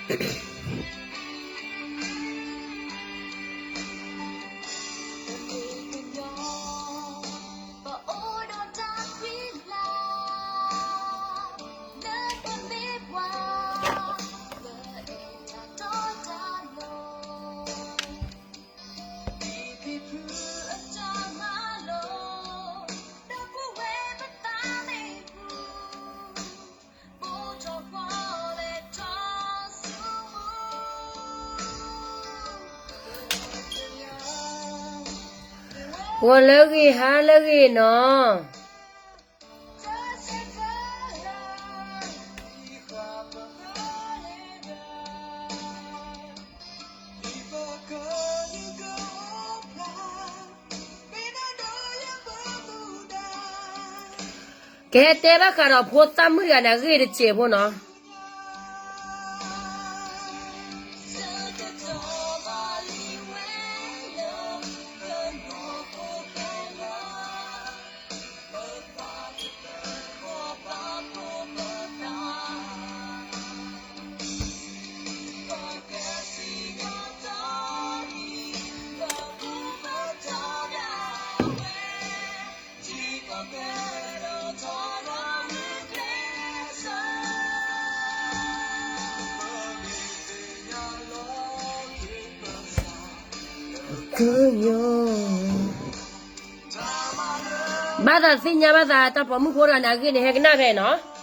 ဂီၤလၢအဂ့ၤ ဟါလၢအဂ့ၤနီၤ. ကဟဲတဲဘၣ်ဃးဒီးဖိသၣ်မုၣ်တဂၤန့ၣ် အဂ့ၢ်တစဲးဖိနီၤ. ဘၣ်သးသ့ၣ်ညါဘၣ်သး တၢ်ပိာ်မုၣ်ဖိတဂၤန့ၣ် အဂ့ၢ်န့ၣ် ဟဲကနၣ်ဖဲနီၤ.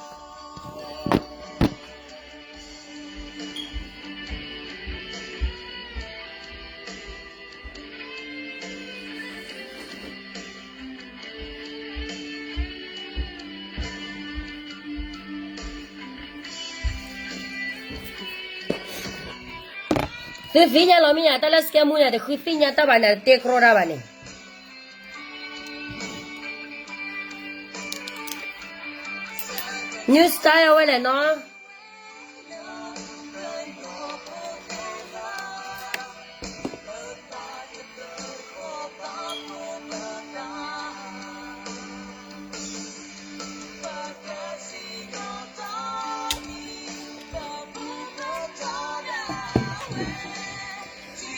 သုသ့ၣ်ညါလီၤမ့ၢ်ဧါ, တၢ်လၢ scam မူန့ၣ် တဃုသ့ၣ်ညါတၢ်ဘၣ်န့ၣ် တတဲကြီတၢ်ဘၣ်န့ၣ်. New style ဝဲလဲၣ်နီၤ.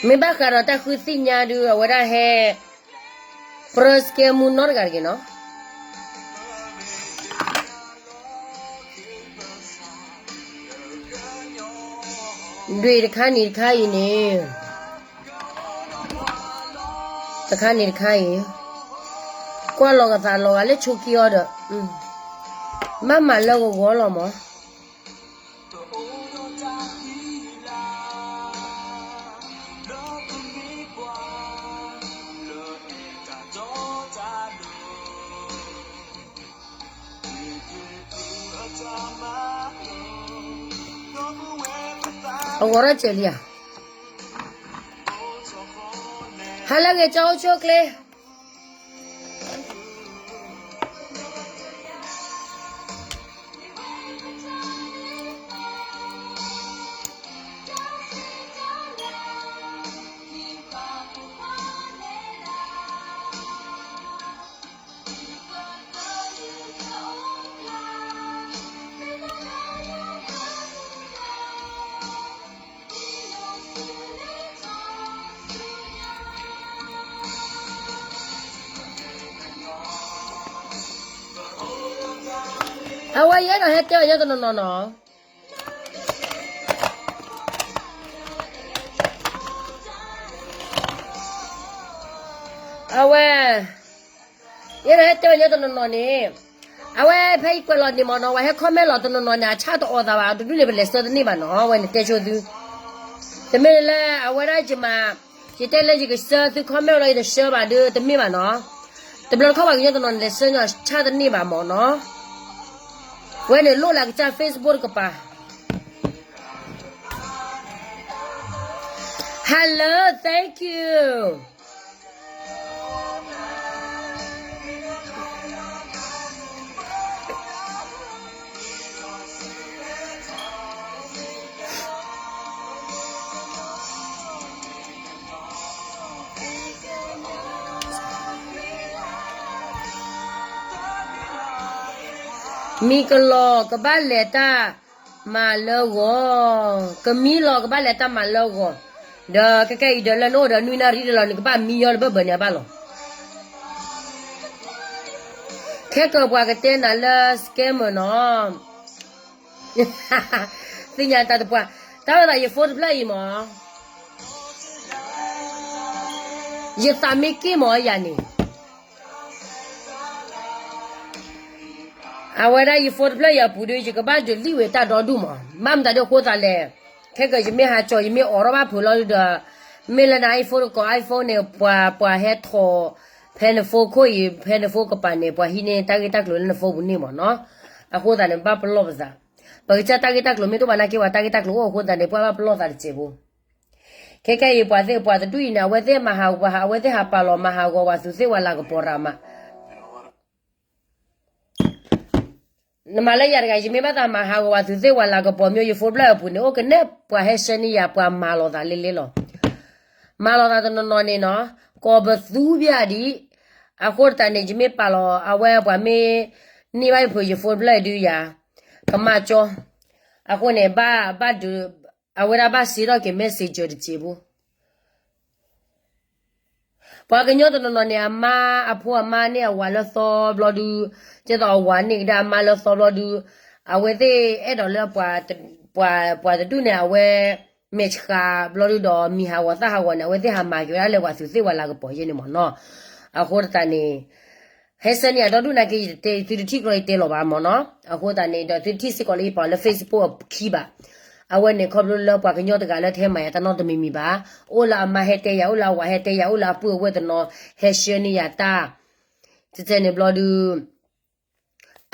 မ့ၢ်ဘၣ်ဃးဒီးတၢ်ဃုသ့ၣ်ညါဒုး အဝဲဒၣ်ဟဲ ပြၢ scam မူနီတဂၤတဂ့ၤနီၤ. ဒွဲၣ်တခါန့ၣ်တခါအံၤန့ၣ်, တခါန့ၣ်တခါအံၤ, ကွၢ်လီၤကသးလီၤဂာ်လၢဆိးက့အီၤဒီး, ဘၣ်မၤလၢဂီၤဂီၤလီၤမး. အဂီၤထီၣ်စဲးလံဧါ. ဟါလၢအဂ့ၤ ကၠီအိၣ်ဆူၣ်အိၣ်ချ့. အဝဲယအဲၣ်ဒိးဟဲတဲအီၤညီတနီၤနီၤနီၤ. အဝဲ ယအဲၣ်ဒိးဟဲတဲအီၤညီတနီၤနီၤန့ၣ်, အဝဲဖဲယကွဲးလီၤန့ၣ်မ့ၢ်နီၤ ဝဲဟဲ comment လီၤတနီၤနီၤန့ၣ် အဆၣ်တအိၣ်သးဘၣ် တဒူၣ်န့ၣ် ပလဲၤဆှၢတန့ၢ်ဘၣ်နီၤ ဝဲန့ၣ်တဲဆိသု. တမ့ၢ်လၢအဝဲဒၣ်ယမၤ, ယတဲလၢယကဆှၢသု comment လီၤ ယတဆှၢဘၣ်ဒီး တမ့ၢ်ဘၣ်နီၤ. တဘျီတခီၣ်ပှၤကညီတနီၤန့ၣ် လဲၤဆှၢညီဆၣ်တန့ၢ်ဘၣ်မ့ၢ်နီၤ. ဝဲန့ၣ်လိၣ်လၢကစၢ် Facebook တကပၤ. Hello, thank you. မံၤကလီၤကဘၣ်လဲၤတၢ် မၤလၢဂီၤ, ကမံလီၤ ကဘၣ်လဲၤတၢ်မၤလၢဂီၤ, ဒီးခဲကဲအံၤဒီးလၢနအိၣ်ဒီးနွံနၣ်ရံၣ်ဒီးလီၤ နကဘၣ်မံညီလၢဘၢၣ်ဘၢၣ်န့ၣ်အဘၣ်လီၤ. ခဲကၢပှၤကတဲနၤလၢ scammer နီၤ, သ့ၣ်ညါတၢ်တပှၢ်, တၢ်ဝဲဒၣ်ယ phone တဖျၢၣ်အံၤမး ယသးမ့ၢ်က့ၣ်မးယၤန့ၣ်, အဝဲဒၣ်ယ phone တဖျၢၣ်အံၤအပူၤဒီး ယကဘၣ် delete ဝဲတၢ်ဒီဒူၣ်မး, ဘၣ်မတၤဒ်အဃိသးလဲၣ်, ခဲကၢယမ့ၢ်ဟးကၠီၤ ယမ့ၢ်အိးထီၣ်ဘၣ်ဖုးလီၤဒီး, မ့ၢ်လၢန iPhone တကိး iPhone န့ၣ် ပှၤ ပှၤဟဲထီၣ် ဖဲန phone ခိၣ်အံၤ ဖဲန phone ကပၤန့ၣ် ပှၤဟံးန့ၢ်တၢ်ဂ့ၢ်တၢ်ကျိၤလၢန phone ပူၤန့ၣ်မးနီၤ, အဃိသတးန့ၣ် ဘၣ်ပလီၢ်ပသး, ပကစၢ်တၢ်ဂ့ၢ်တၢ်ကျိၤမ့ၢ်တအိၣ်ဘၣ်နာ်က့ ပှၤတၢ်ဂ့ၢ်တၢ်ကျိၤအိၣ်အဃိသတးန့ၣ် ပှၤဘၣ်ပလီၢ်သးတစဲးဖိ, ခဲကဲအံၤ ပှၤသ့ၣ်ပှၤတဒူၣ်အံၤန့ၣ် အဝဲသ့ၣ်မၤဟးဂီၤ အဝဲသ့ၣ်ဟးပာ်လီၤမၤဟးဂီၤဝဲသုးသ့ၣ်ဝဲလၤကပီၤရၤမး, နမၤလၢယၤတဂၤ ယမ့ၢ်ဘၣ်သးမၤဟးဂီၤဝဲသုးသ့ၣ်ဝဲလၤကပီၤ မ့ၢ်ယ phone တဖျၢၣ်အပူၤန့ၣ် အိၣ်ကနဲၣ်ပှၤဟဲဆှၢန့ၢ်ယၤ ပှၤမၤလီၤသးလ့လ့လီၤ, မၤလီၤသးတနီၤနီၤန့ၣ်နီၤ, ကိးပသူဘၣ်ဒံး, အဃိသတးန့ၣ် ယမ့ၢ်ပာ်လီၤ အဝဲပှၤမ့ၢ်န့ၢ်ဘၣ်ယဖုးယ phone တဖျၢၣ်အံၤဒုးယၤ, ကမၣ်ကၠီ, အဃိန့ၣ် ဘၣ် ဘၣ်ဒုး, အဝဲဒၣ်ဘၣ်စ့ထီၣ်က့ၤ messenger တစဲးဖိ ပှၤကညီတနီၤနီၤန့ၣ် အမါအဖိအမါန့ၢ်အဝၤလၢသီဘျီဒု, ကဲသိးအဝၤန့ၢ်ကဒါအမါလၢသီဘျီဒု, အဝဲသ့ၣ်အဲၣ်ဒိးလၢ ပှၤတဒူၣ်န့ၣ် အဝဲ မဲာ်ဆှးဘျီဒုဒီး မံၤဟးဂီၤသၣ်ဟးဂီၤန့ၣ် အဝဲသ့ၣ်ဟးမၤက့ၤဝဲဒၣ်လၢပှၤသုးသ့ၣ်ဝဲလၤကပီၤယဲန့ၣ်မ့ၢ်နီၤ, အဃိသတးန့ၣ် ဟဲဆှၢန့ၢ်ယၤဒီဒူၣ်နာ်က့ ယတတဲ သုတထံၣ်ကျီယတဲလီၤဘၣ်မ့ၢ်နီၤ, အဃိသတးန့ၣ်ဒီး သုတထံၣ်စ့ၢ်ကီးလၢယပာ်လၢ Facebook အခံဘၣ်, အဝဲန့ၣ်ခီဖျိလၢပှၤကညီတဂၤလၢတဟဲမၤယၤတၢ်နီတမံၤမံၤဘၣ်, အိၣ်လၢအမါဟဲတဲယၤ အိၣ်လၢအဝၤဟဲတဲယၤ အိၣ်လၢအပုၢ်အဝဲၢ်တနီၤ ဟဲဆှၢန့ၢ်ယၤတၢ်, တဲန့ၣ်ဘျီဒု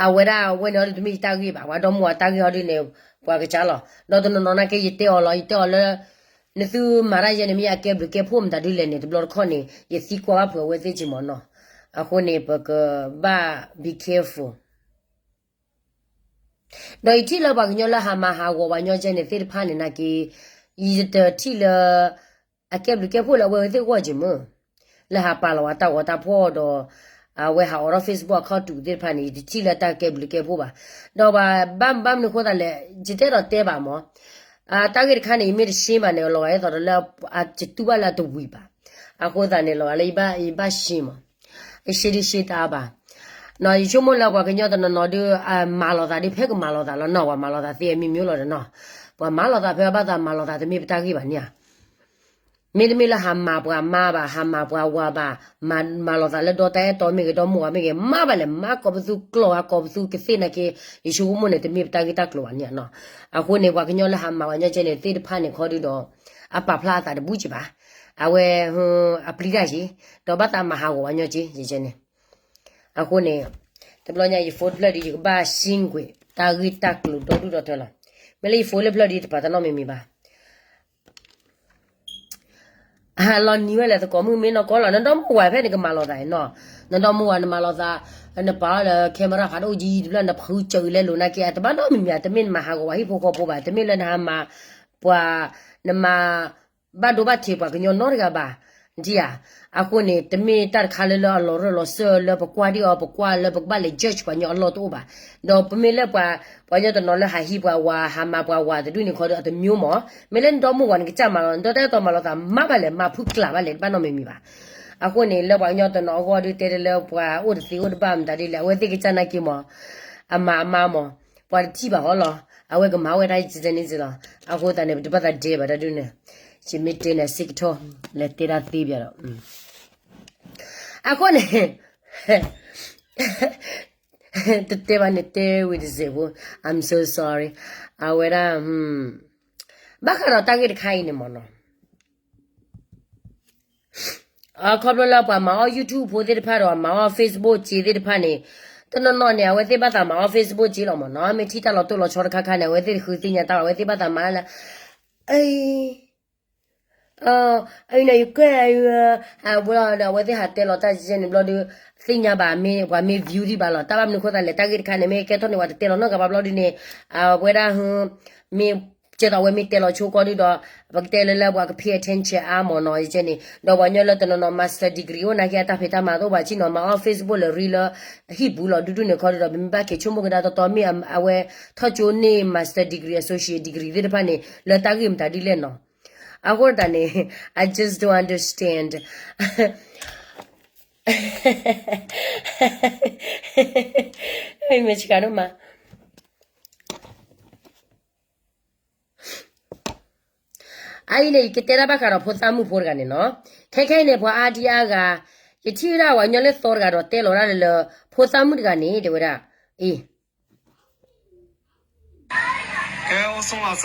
အဝဲဒၣ်အဝဲန့ၣ်ဟီဒုတမ့ၢ်ယတၢ်ဂ့ၢ်ဘၣ်, ပှၤဒီမါဝၤတၢ်ဂ့ၢ်ဟီဒုန့ၣ် ပှၤကစၢ်လီၤ, ဒီးတနီၤနီၤနာ်က့ယတဲအီၤလီၤ ယတဲအီၤလၢ နသုမၤတၢ်ယဲန့ၣ် မ့ၢ်အကဲဘျုးကဲဖှိၣ်မတၤဒုလဲၣ်န့ၣ် တဘျီတခီၣ်န့ၣ် ယသံကွၢ်ဘၣ်ဖုးအဝဲသ့ၣ်က့မ့ၢ်နီၤ, အဃိန့ၣ် ပကဘၣ် be careful ဒီးယထံၣ်လၢပှၤကညီလၢဟးမၤဟးဂီၤပှၤညီကဲန့ၣ်သ့ၣ်တဖၣ်န့ၣ်နာ်က့, ယတထံၣ်လၢ အကဲဘျုးကဲဖှိၣ်လၢအဝဲသ့ၣ်အဂီၢ်က့မ့ၢ်, လၢဟးပာ်လီၤဝဲတၢ်ဂီၤတၢ်ဖှီၣ်ဒီး အဝဲဟးအိးထီၣ် Facebook အခီၣ်တူာ်သ့ၣ်တဖၣ်န့ၣ် ယတထံၣ်လၢတၢ်ကဲဘျုးကဲဖှိၣ်ဘၣ်, ဒီးဘၣ်မနုၤအဃိသတးလဲၣ်, ယတအဲၣ်ဒိးတဲဘၣ်မ့ၢ်, တၢ်ဂ့ၢ်တခါန့ၣ် ယမ့ၢ်တရှင်းဘၣ်န့ၣ် လီၤဂာ်ဒ်သိးဒီးလၢ ယတူၢ်ဘၣ်လၢအတဝံၤဘၣ်, အဃိသတးန့ၣ် လီၤဂာ်လၢယဘၣ် ယဘၣ်ရှင်းမ့ၢ် ယရှဲဒုးရှဲတၢ်ဘၣ်, ယဆိကမိၣ်လၢပှၤကညီတနီၤနီၤဒုး မၤလီၤသးဒုး ဖဲကမၤလီၤသးလီၤနီၤ, ပှၤမၤလီၤသးသ့အမံၤမံၤလီၤဒီးနီၤ, ပှၤမၤလီၤသးဖဲအဘၣ်သးမၤလီၤသးတမ့ၢ်ပတၢ်ဂ့ၢ်ဘၣ်န့ၣ်ဧါ, မ့တမ့ၢ်လၢဟးမၤပှၤမါဘၣ် ဟးမၤပှၤဝၤဘၣ်, မၤလီၤသးလၢဒီတၢ်အဲၣ်တီမ့ၢ်ဂ့ၤ ဒီမိၢ်ဝၤမ့ၢ်ဂ့ၤ မၤဘၣ်လဲၣ် မၤကိးပသူကျိာ်ဧါ ကိးပသူကသ့ၣ်နာ်က့, ယဆိကမိၣ်န့ၣ် တမ့ၢ်ပတၢ်ဂ့ၢ်တၢ်ကျိၤဘၣ်န့ၣ်နီၤ, အဃိန့ၣ် ပှၤကညီလၢဟးမၤပှၤညီကဲန့ၣ် သ့ၣ်တဖၣ်န့ၣ်ခီဒုဒီး အပာ်ဖျါအသးတဘူၣ်က့ဘၣ်, အဝဲ အပျံၤတၢ်က့, ဒီးဘၣ်သးမၤဟးဂီၤပှၤညီကဲ ယကဲန့ၣ် အဃိန့ၣ် တဘျီညါယ phone တဖျၢၣ်ဒီး ယကဘၣ် ရှင်းကွံာ် တၢ်ဂ့ၢ်တၢ်ကျိၤဒီဒူၣ်ဒီထၢလီၤ, မ့ၢ်လၢယ phone လၢဖျၢၣ်ဒီး ယတပာ်တၢ်နီတမံၤမံၤဘၣ်, အလီၤနံၤဝဲလဲၣ်သကိးမုၣ်မ့ၢ်နီၢ်ကီၢ်လီၤ, နဒီမိၢ်ဝၤဖဲန့ၣ်ကမၤလီၤသးနီၤ, နဒီမိၢ်ဝၤနမၤလီၤသး, နပာ်အီၤလၢ camera ဖးဒိၣ်ကံတဖျၢၣ် နဖုးစၢၤအံၤလဲလိာ်နာ်က့ အတဘၣ်နီတမံၤမံၤ တမ့ၢ်နမၤဟးဂီၤပှၤဟံၣ်ဖိဃီဖိဘၣ်, တမ့ၢ်လၢနဟးမၤ ပှၤ နမၤ ဘၣ်ဒိဘၣ်ထံးပှၤကညီနီတဂၤဘၣ်, နထံၣ်ဧါ, အဃိန့ၣ် တမ့ၢ်တၢ်တခါလၢလၢအလီၤရၢၢ်လီၤစၢၢ်လၢ ပကွၢ်ဒံးအီၤ ပကွၢ်လၢပကဘၣ်လဲၤ judge ပှၤကညီအလီၢ်တအိၣ်ဘၣ်, ဒီးပမ့ၢ်လၢပှၤ ပှၤကညီတနီၤလၢဟးဟံးပှၤဝၤ ဟးမၤပှၤဝၤတဒူၣ်န့ၣ်ခီဒီး အတမျိုးမး, မ့ၢ်လၢနဒီမိၢ်ဝၤန့ၣ် နကစၢ်မၤလီၤ နဒီတၢ်အဲၣ်တီမၤလီၤသး မၤဘၣ်လဲၣ် မၤဖုးကျးဘၣ်လဲၣ် တဘၣ်နီတမံၤမံၤဘၣ်, အဃိန့ၣ် လၢပှၤကညီတနီၤအဂီၢ်ဒုးတဲတလၢပှၤအိၣ်တသ့အိၣ်တဘၣ်မတၤဒ်လဲၣ် အဝဲသ့ၣ်ကစၢ်နာ်က့မး, အမၤအမါမး, ပှၤတထံၣ်ဘၣ်ဟီလီၤ, အဝဲကမၤဝဲဒၣ်ယန့ၣ်လီၤ, အဃိသတးန့ၣ် ပတဘၣ်သးဒဲးဘၣ်တၢ်ဒုးန့ၣ်, ယမ့ၢ်တဲန့ၣ် စ့ကထီၣ် လဲၤတဲဒၣ်သ့ပျးဒီး အဃိန့ၣ် တတဲဘၣ်န့ၣ်တဲဝံၤတစဲးဖိ, I'm so sorry, အဝဲဒၣ် ဘၣ်ဃးဒီးတၢ်ဂ့ၢ်တခါအံၤန့ၣ်မ့ၢ်နီၤ, အခီဖျိလၢပှၤမၤအီၣ် YouTube ဖိသ့ၣ်တဖၣ်ဒီး မၤအီၣ် Facebook က့သ့ၣ်တဖၣ်န့ၣ်, တနီၤနီၤန့ၣ် အဝဲသ့ၣ်ဘၣ်သးမၤအီၣ် Facebook က့လီၤမ့ၢ်နီၤ, မ့ၢ်ထံၣ်တၢ်လီၤတိၢ်လီၤဆီတခါခါန့ၣ် အဝဲသ့ၣ်တဃုသ့ၣ်ညါတၢ်ဘၣ် အဝဲသ့ၣ်ဘၣ်သးမၤလၢ အံၤန့ၣ် ယကဲ အဝဲလီၤဒီး အဝဲသ့ၣ်ဟးတဲလီၤတၢ်ကဲန့ၣ်ဘျီဒီး သ့ၣ်ညါဘၣ်မ့ၢ်ပှၤမ့ၢ် view ဒံးဘၣ်လီၤ, တၢ်ဘၣ်မနုၤအဃိသတးလဲၣ် တၢ်ဂ့ၢ်တခါန့ၣ် မ့ၢ်ကဲထီၣ်န့ၣ် ပှၤတတဲလီၤနီတဂၤဘၣ်ဘျီဒုးန့ၣ်, အဝဲဒၣ် မ့ၢ် ကဲသိးအဝဲမ့ၢ်တဲလီၤဆိကီၢ်ဒုဒီး ပကတဲလၢလၢပှၤက pay attention အါမးနီၤ ယကဲန့ၣ် ဒီးပှၤညီလၢတနီၤနီၤ master degree အိၣ်နာ်က့အတၢ်ဖံးတၢ်မၤတအိၣ်ဘၣ် ကံၣ်နီၤ မၤအီၣ် Facebook လၢ reel လၢ ဟံၣ်ပူၤလီၤ ဒူဒူန့ၣ်ခီဒုဒီး ပမ့ၢ်ဘၣ်က့ၤဆိကမိၣ်ကဒါတီတီ မ့ၢ်အဝဲထီၣ်ကၠိန့ၢ် master degree associate degree သ့ၣ်တဖၣ်န့ၣ် လၢတၢ်ဂ့ၢ်မတၤဒ်လဲၣ်နီၤ. အဃိတးန့ၣ် I just don't understand မ့ၢ်ဆှးဒိၣ်မး အအံၤန့ၣ် ယကတဲဒၣ်ဘၣ်ဃးဒီးဖိသၣ်မုၣ်ဖိတဂၤန့ၣ်နီၤ. ခဲခဲအံၤန့ၣ် ပှၤအါဒံအါဂၤ ယထံၣ်ဝဲဒၣ်ပှၤညီလၢသီတဂၤဒီးတဲလီၤဒၣ်လၢလၢ ဖိသၣ်မုၣ်တဂၤန့ၣ် တဲဝဲဒၣ် အံၤ ကၠီတ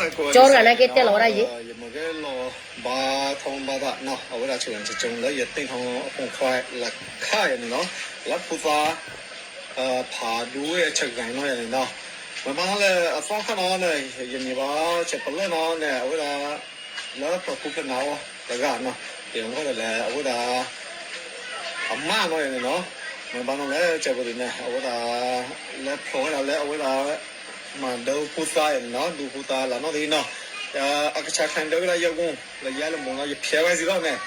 ဂၤန့ၣ်က့တဲလီၤဝဲဒၣ်ယဲ ယမ့ၢ်ကဲလီၤဘါထီဘါသးနီၤ အဝဲဒၣ်ဆၢဂၤဆၢကၠိလၢယသ့ၣ်ထီၣ်အဖိခွါလၢခါယၤန့ၣ်နီၤ လၢဖိသၣ် ဖးဒိဝဲအဆၢဂၤနီၤယၤန့ၣ်နီၤ မ့ၢ်ဘၣ်နီၤလၢအသီခါနီၤ ယမ့ၢ်ဘၣ်ဆဲးပလၢၢ်နီၤန့ၣ် အဝဲဒၣ် လၢပှၤကူဖျဲးနၤအီၤတဂၤနီၤ ယမ့ၢ်ကဲလၢအဝဲဒၣ် အမါနီၤယၤန့ၣ်နီၤ မ့ၢ်ဘၣ်နီၤလၢကဲပူၤဒ်န့ၣ် အဝဲဒၣ် လၢဖျိးဝဲဒၣ်လၢအဝဲဒၣ် မၤဒၢဖိသၣ်ယၤန့ၣ်နီၤ ဒူဖိသၣ်လၢနီၣ်တဂ့ၤနီၤ အကဆးချၢဒၢဝဲဒၣ်ယဲၢ်ဂူၢ် လၢယဲၢ်လၢမိၢ်နီၤ ယဖျဲးဝဲစ့ၢ်ကီးန့ၣ်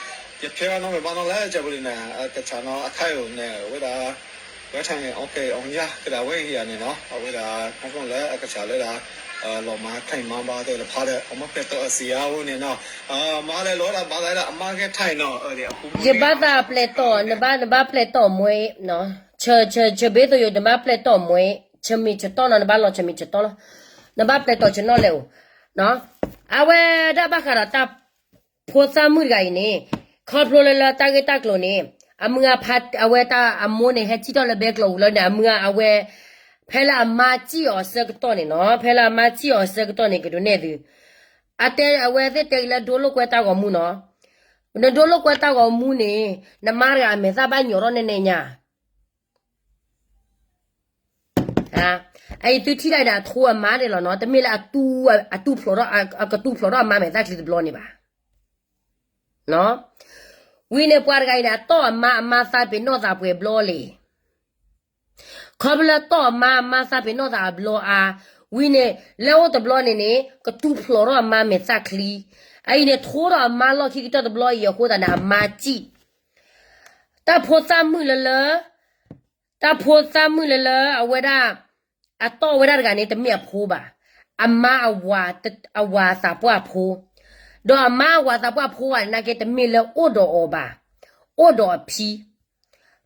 ယဖျဲးဝဲနီၤ မ့ၢ်ဘၣ်နီၤလၢကဲပူၤဒ်န့ၣ် အကဆးနီၤအခါအံၤန့ၣ် အဝဲဒၣ် ဝဲထါန့ၣ် အီကဲအီယါ ကဒၣ်ဝဲယၤန့ၣ်နီၤ အဝဲဒၣ် ခီဖျိလၢအကဆးလၢဒၣ် လီၤမၤခါအံၤမၤဘၣ်တဲလၢဖးဒီး အမ့ၢ်ပျဲတီၢ်အစံးယါအိၣ်န့ၣ်နီၤ မၤလဲၤလီၤဝဲဒၣ်ဘၣ်သးဒၣ်အမါကဲထါအံၤနီၤ ယဘၣ်သးပျဲတီၢ် နဘၣ် နဘၣ်ပျဲတီၢ်မွဲ ဆၢ ဆၢ ဆၢဘ့သိးယိၤ နဘၣ်ပျဲတီၢ်မွဲ ဆၢမ့ၢ်ဆၢတီၢ်နီၤ နဘၣ်လီၤဆၢမ့ၢ်ဆၢတီၢ်လီၤ နဘၣ်ပျဲတီၢ်ဆၢနီၣ်လဲၣ်အိၣ် အဝဲဒၣ်ဘၣ်ဃးဒီးတၢ် ဖိသၣ်မုၣ်တဂၤအံၤန့ၣ် ခီဖျိလၢလၢတၢ်ဂ့ၢ်တၢ်ကျိၤန့ၣ် အမုၢ်ဂၤဖး အဝဲတၢ်အမိၢ်န့ၣ် ဟဲစံၣ်ထီၣ်လၢဘဲကျိးပူၤလၢန့ၣ် အမုၢ်ဂၤအဝဲ ဖဲလၢအမါစံၣ်အီၤအဆၢကတီၢ်န့ၣ်နီၤ ဖဲလၢအမါစံၣ်အီၤအဆၢကတီၢ်န့ၣ် ကဒုးနဲၣ်သု အတဲအဝဲသ့ၣ်တဲလၢဒိလိာ်ကွဲတၢ်ဂီၤမူနီၤ နဒိလိာ်ကွဲတၢ်ဂီၤမူန့ၣ် နမါတဂၤအမဲာ်သၣ်ဘၣ်ညီထီၣ်နဲၣ်နဲၣ်ညါ အအံၤသုထံၣ်ဒၣ်န့ၣ် အထိအမါန့ၣ်လီၤနီၤ တမ့ၢ်လၢအတူၢ် အတူၢ်ဖျိးထီၣ် အကတူၢ်ဖျိးထီၣ်အမါမဲာ်သၣ်ချံတဘျီန့ၣ်ဘၣ် ဝံၤန့ၣ်ပှၤတဂၤအံၤန့ၣ် အတီၢ်အမါအမါသးပ့ၤနီၣ်သးပှဲၤဘျီလံ ခီဖျိလၢတီၢ်အမါအမါသးပ့ၤနီၣ်သးအဘျီအါ, ဝံၤန့ၣ် လၢအိၣ်တဘျီန့ၣ်န့ၣ် ကတူၢ်ဖျိးထီၣ်အမါမဲာ်သၣ်ချံ, အအံၤန့ၣ် ထိထီၣ်အမါလီၢ်ခံကတၢၢ်တဘျီအံၤအဃိသတးန့ၣ် အမါစံၣ်, တၢ်ဖိသၣ်မုၣ်လၢလၢ, တၢ်ဖိသၣ်မုၣ်လၢလၢ အဝဲဒၣ် အတီၢ်ဝဲဒၣ်တဂၤန့ၣ် တမ့ၢ်အဖိဘၣ်, အမါအဝၤ, အဝၤသးပှၢ်ဖိ, ဒီးအမါအဝၤသးပှၢ်ဖိဂၤန့ၣ် နာ်က့တမ့ၢ်လၢအိၣ်ဒီးအီၤဘၣ်, အိၣ်ဒီးအဖံ,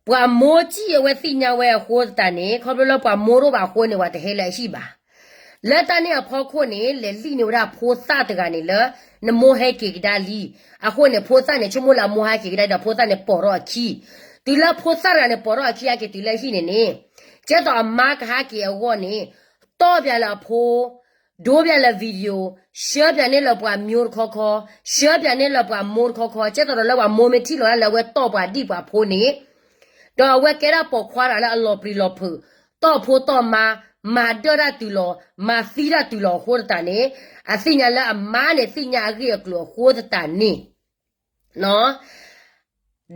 ပှၤမိၢ်စံၣ်အဝဲသ့ၣ်ညါဝဲအဃိသတးန့ၣ် ခီဖျိလၢပှၤမိၢ်တအိၣ်ဘၣ်အဃိန့ၣ် ပှၤတဟဲလၢအဟံၣ်ဘၣ်. လၢတၢ်န့ၣ်အဖီခိၣ်န့ၣ် လဲၤလံၣ်န့ၢ်ဝဲဒၣ်ဖိသၣ်တဂၤန့ၣ်လၢ နမိၢ်ဟဲက့ၤကဒါလံ, အဃိန့ၣ် ဖိသၣ်န့ၣ် ဆိကမိၣ်လၢအမိၢ်ဟဲက့ၤကဒါဒီး ဖိသၣ်န့ၣ်ပိာ်ထီၣ်အခံ, တုၤလၢဖိသၣ်တဂၤန့ၣ်ပိာ်ထီၣ်အခံ ဟဲက့ၤတုၤလၢအဟံၣ်န့ၣ်န့ၣ်, ကဲသိးအမါကဟဲက့ၤအဂီၢ်န့ၣ်, တီၢ်ပၠးလၢအဖိ ဒိပၠးလၢ video, ဆှၢပၠးန့ၢ်လၢပှၤမိၢ်တခီခီ, ဆှၢပၠးန့ၢ်လၢပှၤမိၢ်တခီခီ, ကဲသိးဒီးလၢပှၤမိၢ်မ့ၢ်ထံၣ်လီၤဒၣ်လၢအဝဲတီၢ်ပှၤဒံၣ်ပှၤဖိန့ၣ်, ဒီးအဝဲကဲဒၣ်ပိာ်ခွါတဂၤလၢအလီၤပျံၤလီၤဖုး, တီၢ်ဖိတီၢ်မါ, မၤဒၢၣ်တၢ်တုၤလီၤ, မၤသံတၢ်တုၤလီၤအဃိသတးန့ၣ်, အသ့ၣ်ညါလၢအမါန့ၣ်သ့ၣ်ညါအဂ့ၢ်အကျိၤအဃိသတးန့ၣ်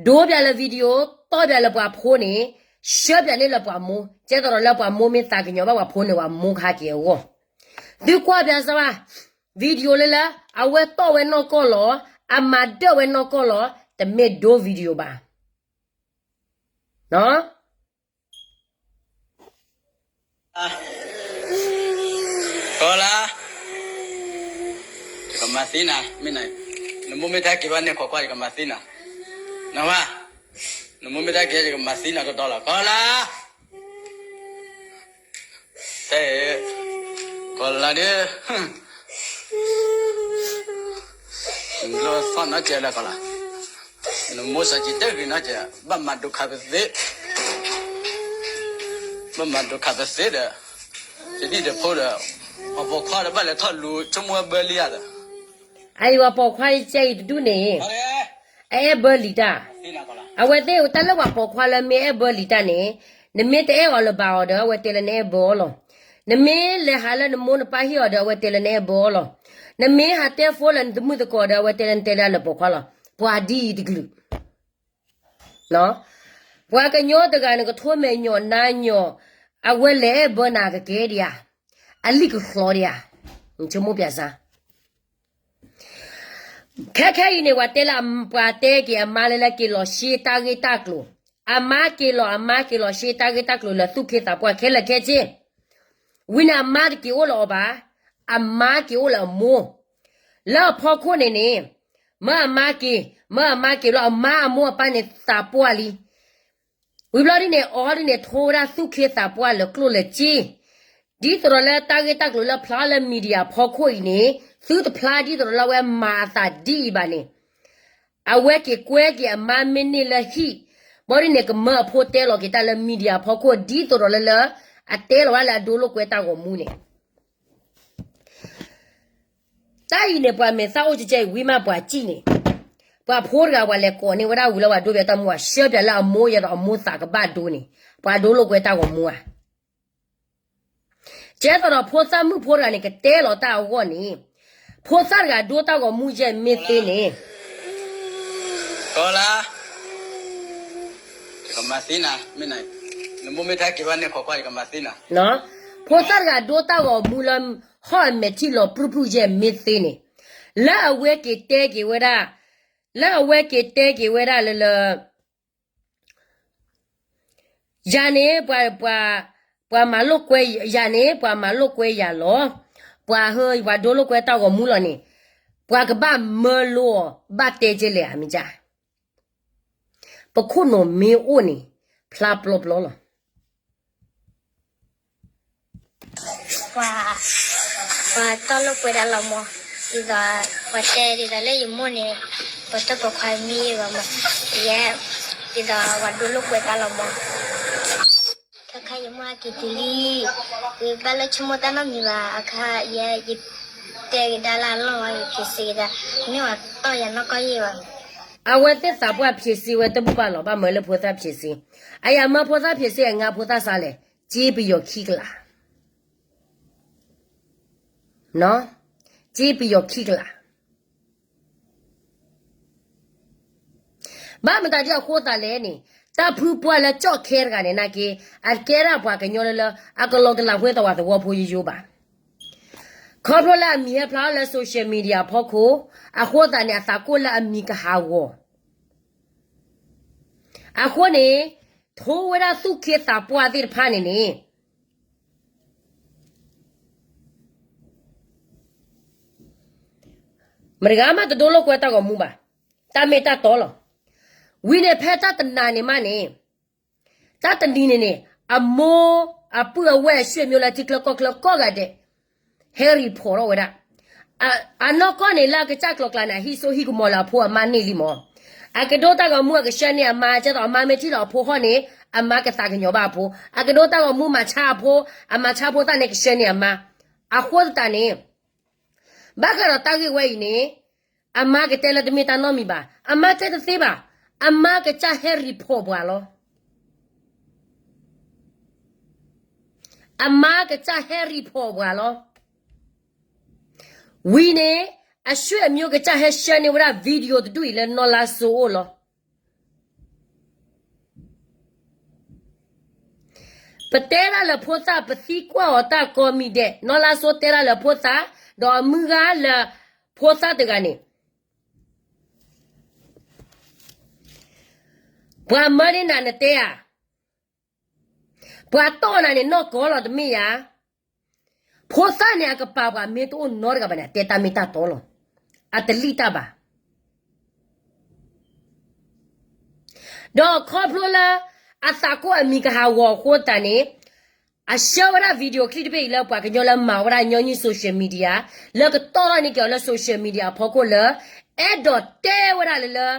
ဒိပၠးလၢ video, တီၢ်ပၠးလၢပှၤဖိန့ၣ်, ဆှၢပၠးန့ၢ်လၢပှၤမိၢ်, ကဲသိးဒီးလၢပှၤမိၢ်မ့ၢ်သးကညီၤဘၣ်ပှၤဖိန့ၣ် ပှၤမိၢ်ကဟဲက့ၤအဂီၢ်, သုကွၢ်ပၠးစၢၤဘၣ်, video လၢလၢ အဝဲတီၢ်ဝဲနီၢ်ကီၢ်လီၤ, အမၤဒၢၣ်ဝဲနီၢ်ကီၢ်လီၤ, တမ့ၢ်ဒိ video ဘၣ်. ကီၤလါ, ယကမၤသံနၤ, မ့ၢ်န, နမိၢ်မ့ၢ်တဟဲက့ၤဘၣ်န့ၣ် ခိးကွၢ် ယကမၤသံနၤ, နဝဲ, နမိၢ်မ့ၢ်တဟဲက့ၤ ယကမၤသံနၤတီတီလီၤ, ကီၤလါ, တဲ, ကီၤလါဒုး, လီၤသီၣ်နီၢ်ကဲလၢကီၤလါ နမိၢ်စၢ်ကံတဂ့ၤနီၢ်ကဲ, ဘၣ်မၤဒိခါပသ့, ဘၣ်မၤဒိခါပသ့ဒီး, ယဒံၣ်တဖိဒီး, ပှၤပိာ်ခွါဒီးဘၣ်လဲၤထီၣ်လူၤ ဆိကမိၣ်ဝဲဘၢလံဧါဒီး, အအံၤပှၤပိာ်ခွါကဲအံၤတဒူၣ်န့ၣ်, အအဲၣ်ဘၢလံတၢ်, အဝဲသ့ၣ်တၢ်လၢပှၤပိာ်ခွါလၢမ့ၢ်အဲၣ်ဘၢလံတၢ်န့ၣ်, နမ့ၢ်တအဲၣ်အီၤလၢၤဘၣ်အီၤဒီး အဝဲတဲလၢနအဲၣ်ဘၢအီၤလီၤ. နမ့ၢ်လဲၤဟးလၢနမိၢ်နပၢ်ဟံၣ်အီၤဒီး အဝဲတဲလၢနအဲၣ်ဘၢအီၤလီၤ. နမ့ၢ်ဟးတဲ phone လၢနတမုၣ်သကိးဒီး အဝဲတဲလၢနတဲလၢလၢပိာ်ခွါလီၤ. ပှၤဒ်အံၤတကလုာ် ပှၤကညီတဂၤန့ၣ် ကထိမဲာ်ညိးနါညိး, အဝဲလဲၤအဲၣ်ဘၢနၤကကဲဒံးဧါ, အလံၣ်ကချီဒံးဧါ, နဆိကမိၣ်ပၠးစၢ်, ခဲခဲအံၤန့ၣ် ပှၤတဲလၢ ပှၤတဲက့ၤအမါလၢလၢက့ၤလီၤရှ့တၢ်ဂ့ၢ်တၢ်ကျိၤ, အမါက့ၤလီၤ အမါက့ၤလီၤရှ့တၢ်ဂ့ၢ်တၢ်ကျိၤလၢသူၣ်က့သးပှၢ်ခဲလၢာ်ခဲဆ့, ဝံၤန့ၣ်အမါတက့ၤအိၣ်လၢအီၤဘၣ်, အမါက့ၤအိၣ်လၢအမိၢ်, လၢအဖီခိၣ်န့ၣ်န့ၣ်, မၢအမါက့ၤ, မၢအမါက့ၤလီၤ အမါအမိၢ်အပၢ်န့ၣ်သးပှၢ်လံ. ဝံၤဘျီဒ်န့ၣ် အီၤဒ်န့ၣ် ထိဝဲဒၣ်သူၣ်က့သးပှၢ်လၢကျိၣ်လၢစ့, ဒ်သိးဒီးလၢတၢ်ဂ့ၢ်တၢ်ကျိၤလၢဖျါလၢ media ဖီခိၣ်အံၤန့ၣ်, သုတဖျါဒ်သိးဒီးလၢအဝဲမၤအသးဒ်အံၤဘၣ်န့ၣ်, အဝဲက့ၤကွဲက့ၤအမါမ့ၢ်န့ၢ်လၢဟံၣ်, ဘၣ်ဒ်န့ၣ် ကမၢအဖိတဲလီၤက့ၤတၢ်လၢ media ဖီခိၣ် ဒ်သိးဒီးလၢလၢ, အတဲလီၤဝဲဒၣ်လၢအဒိလိာ်ကွဲတၢ်ဂီၤမူန့ၣ် တၢ်အံၤန့ၣ် ပှၤမဲာ်သၣ်အိၣ်ကဲကဲအံၤဝံၤမးပှၤစံၣ်န့ၣ်, ပှၤဖိတဂၤပှၤလဲၤကိးန့ၢ်ဝဲဒၣ်ဝံၤလၢပှၤဒိဘၣ်တၢ်မူ ပှၤဆှၢပၠးလၢအမိၢ်ယဲဒီးအမိၢ်သးကဘၣ်ဒိန့ၣ်, ပှၤဒိလိာ်ကွဲတၢ်ဂီၤမူဧါ. ကဲသိးဒီးဖိသၣ်မုၣ်ဖိတဂၤန့ၣ် ကတဲလီၤတၢ်အဂီၢ်န့ၣ်, ဖိသၣ်တဂၤဒိတၢ်ဂီၤမူယဲမ့ၢ်သ့န့ၣ် ကမၤသ့နၤ, နမိၢ်မ့ၢ်တဟဲက့ၤဘၣ်န့ၣ် ခိးကွၢ်ယကမၤသ့နၤ, ဖိသၣ်တဂၤဒိတၢ်ဂီၤမူလၢ ဟီၣ်အမဲာ်ထံလီၤပြူၢ်ပြူၢ်ယဲမ့ၢ်သ့န့ၣ်, လၢအဝဲက့ၤတဲက့ၤဝဲဒၣ်, လၢအဝဲက့ၤတဲက့ၤဝဲဒၣ်လၢလၢ ယၤန့ၣ် ပှၤ, ပှၤမၤလိာ်ကွဲ, ယၤန့ၣ် ပှၤမၤလိာ်ကွဲယၤလီၤ. ပှၤဟၢ ပှၤဒိလိာ်ကွဲတၢ်ဂီၤမူလီၤန့ၣ်, ပှၤကဘၣ်မၢလိအီၤ ဘၣ်တဲကဲလဲၣ်အမ့ၢ်ကၢ်, ပခိၣ်နူာ်မ့ၢ်အိၣ်န့ၣ် ဖျါပျီပျီလီၤ. ပှၤတီၢ်လိာ်ကွဲဒၣ်လီၤမး, ဒ်သိး ပှၤတဲဒ်သိးလၢယမိၢ်န့ၣ် ပှၤတၢၢ်ပိာ်ခွါမ့ၢ်ယဲဘၣ်မး, ယဲ, ဒ်သိးပှၤဒိလိာ်ကွဲတၢ်လီၤမး, ခဲခါယမိၢ်ဟဲက့ၤတုၤလံ, ယဘၣ်လၢဆိကမိၣ်တၢ်နီတမံၤဘၣ်, အခါယဲ ယတဲကဒါလၢအလီၢ်ဝဲ ယဖံးစ့ကဒါ, မ့ၢ်ပှၤတီၢ်ယၤနီၢ်ကီၢ်ယဲဘၣ်. အဝဲသ့ၣ်သးပှၢ်ဖံးစ့ဝဲတဘူၣ်ဘၣ်လီၤ, ဘၣ်မၢလၢဖိသၣ်ဖံးစ့, အယၤမၢဖိသၣ်ဖံးစ့ အငါဖိသၣ်စါလဲၣ်, စ့ပယီၤခံကလး စ့ပယီၤခံကလး, ဘၣ်မတၤဒ်အဃိသးလဲၣ်န့ၣ်, တၢ်ဖုပှၢ်လၢကၠီၣ်ခဲတဂၤန့ၣ်နာ်က့, အကဲဒၣ်ပှၤကညီလၢလၢ အကလီကလးဝဲသဝီသဝီဖိယိယိဘၣ်. ခီဖျိလၢအမံၤဟဲဖျါအီၤလၢ social media အဖီခိၣ်, အဃိသတးန့ၣ် အသးကိၢ်လၢအမံၤကဟးဂီၤ အဃိန့ၣ်, ထိဝဲဒၣ်သူၣ်က့သးပှၢ်သ့ၣ်တဖၣ်န့ၣ်န့ၣ်, မတဂၤမးတဒိလိာ်ကွဲတၢ်ဂီၤမူဘၣ်, တၢ်မ့ၢ်တၢ်တီလီၤ. ဝံၤန့ၣ်ဖဲတၢ်တနၤန့ၣ်မးန့ၣ်, တၢ်တနံၤန့ၣ်န့ၣ်, အမိၢ်အပုၢ်အဝဲၢ်အဆွေမျိုးလၢထံချၢကီၢ်ချၢကိးဂၤဒဲး, ဟဲ report ထီၣ်ဝဲဒၣ်, အနီၢ်ကီၢ်န့ၣ်လၢအကစၢ်ကျိၤကျါန့ၣ် အဟံၣ်စိဟံၣ်ကမီၤလၢအဖိအမါန့ၢ်လံမး, အကဒိတၢ်ဂီၤမူအကဆှၢန့ၢ်အမါ ကဲသိးအမါမ့ၢ်ထံၣ်လီၤအဖိဟီၣ်န့ၣ်, အမါကသးကညီၤဘၣ်အဖိ, အကဒိတၢ်ဂီၤမူမၤဆါအဖိ, အမၤဆါဖိသၣ်န့ၣ်ကဆှၢန့ၢ်အမါ, အဃိသတးန့ၣ် ဘၣ်ဃးဒီးတၢ်ဂ့ၢ်ဝဲအံၤန့ၣ်, အမါကတဲလၢတမ့ၢ်တၢ်နီတမံၤဘၣ်, အမါတဲတသ့ဘၣ်, အမါကစၢ်ဟဲ report ပှၤလီၤ. အမါကစၢ်ဟဲ report ပှၤလီၤ. ဝံၤန့ၣ်, အဆွေမျိုး ကစၢ်ဟဲဆှၢန့ၢ်ဝဲဒၣ် video တဒူၣ်အံၤလၢနီၢ်လါစိအိၣ်လီၤ. ပတဲတၢ်လၢဖိသၣ် ပသံကွၢ်အီၤတၢ်ကိးမံၤဒဲး, နီၢ်လါစိတဲတၢ်လၢဖိသၣ်, ဒီးအမုၢ်ဂၤလၢဖိသၣ်တဂၤန့ၣ်, ပှၤမၢန့ၢ်နၤနတဲဧါ, ပှၤတီၢ်နၤန့ၣ်နီၢ်ကီၢ်လီၤတမ့ၢ်ဧါ. ဖိသၣ်န့ၣ်အကပၤပှၤမ့ၢ်တအိၣ်နီတဂၤဘၣ်န့ၣ် အတဲတၢ်မ့ၢ်တၢ်တီလီၤ. အတလံၣ်တၢ်ဘၣ်. ဒီးခီဖျိလၢ အသးကိၢ်အမံၤကဟးဂီၤအဃိသတးန့ၣ်, အဆှၢဝဲဒၣ် video clip တဘ့ၣ်အံၤလၢပှၤကညီလၢမၤဝဲဒၣ်ညီနုၢ် social media, လၢကတီၢ်ထီၣ်န့ၢ်က့ၤအီၤလၢ social media အဖီခိၣ်လၢ, အဲၣ်ဒိးတဲဝဲဒၣ်လၢလၢ,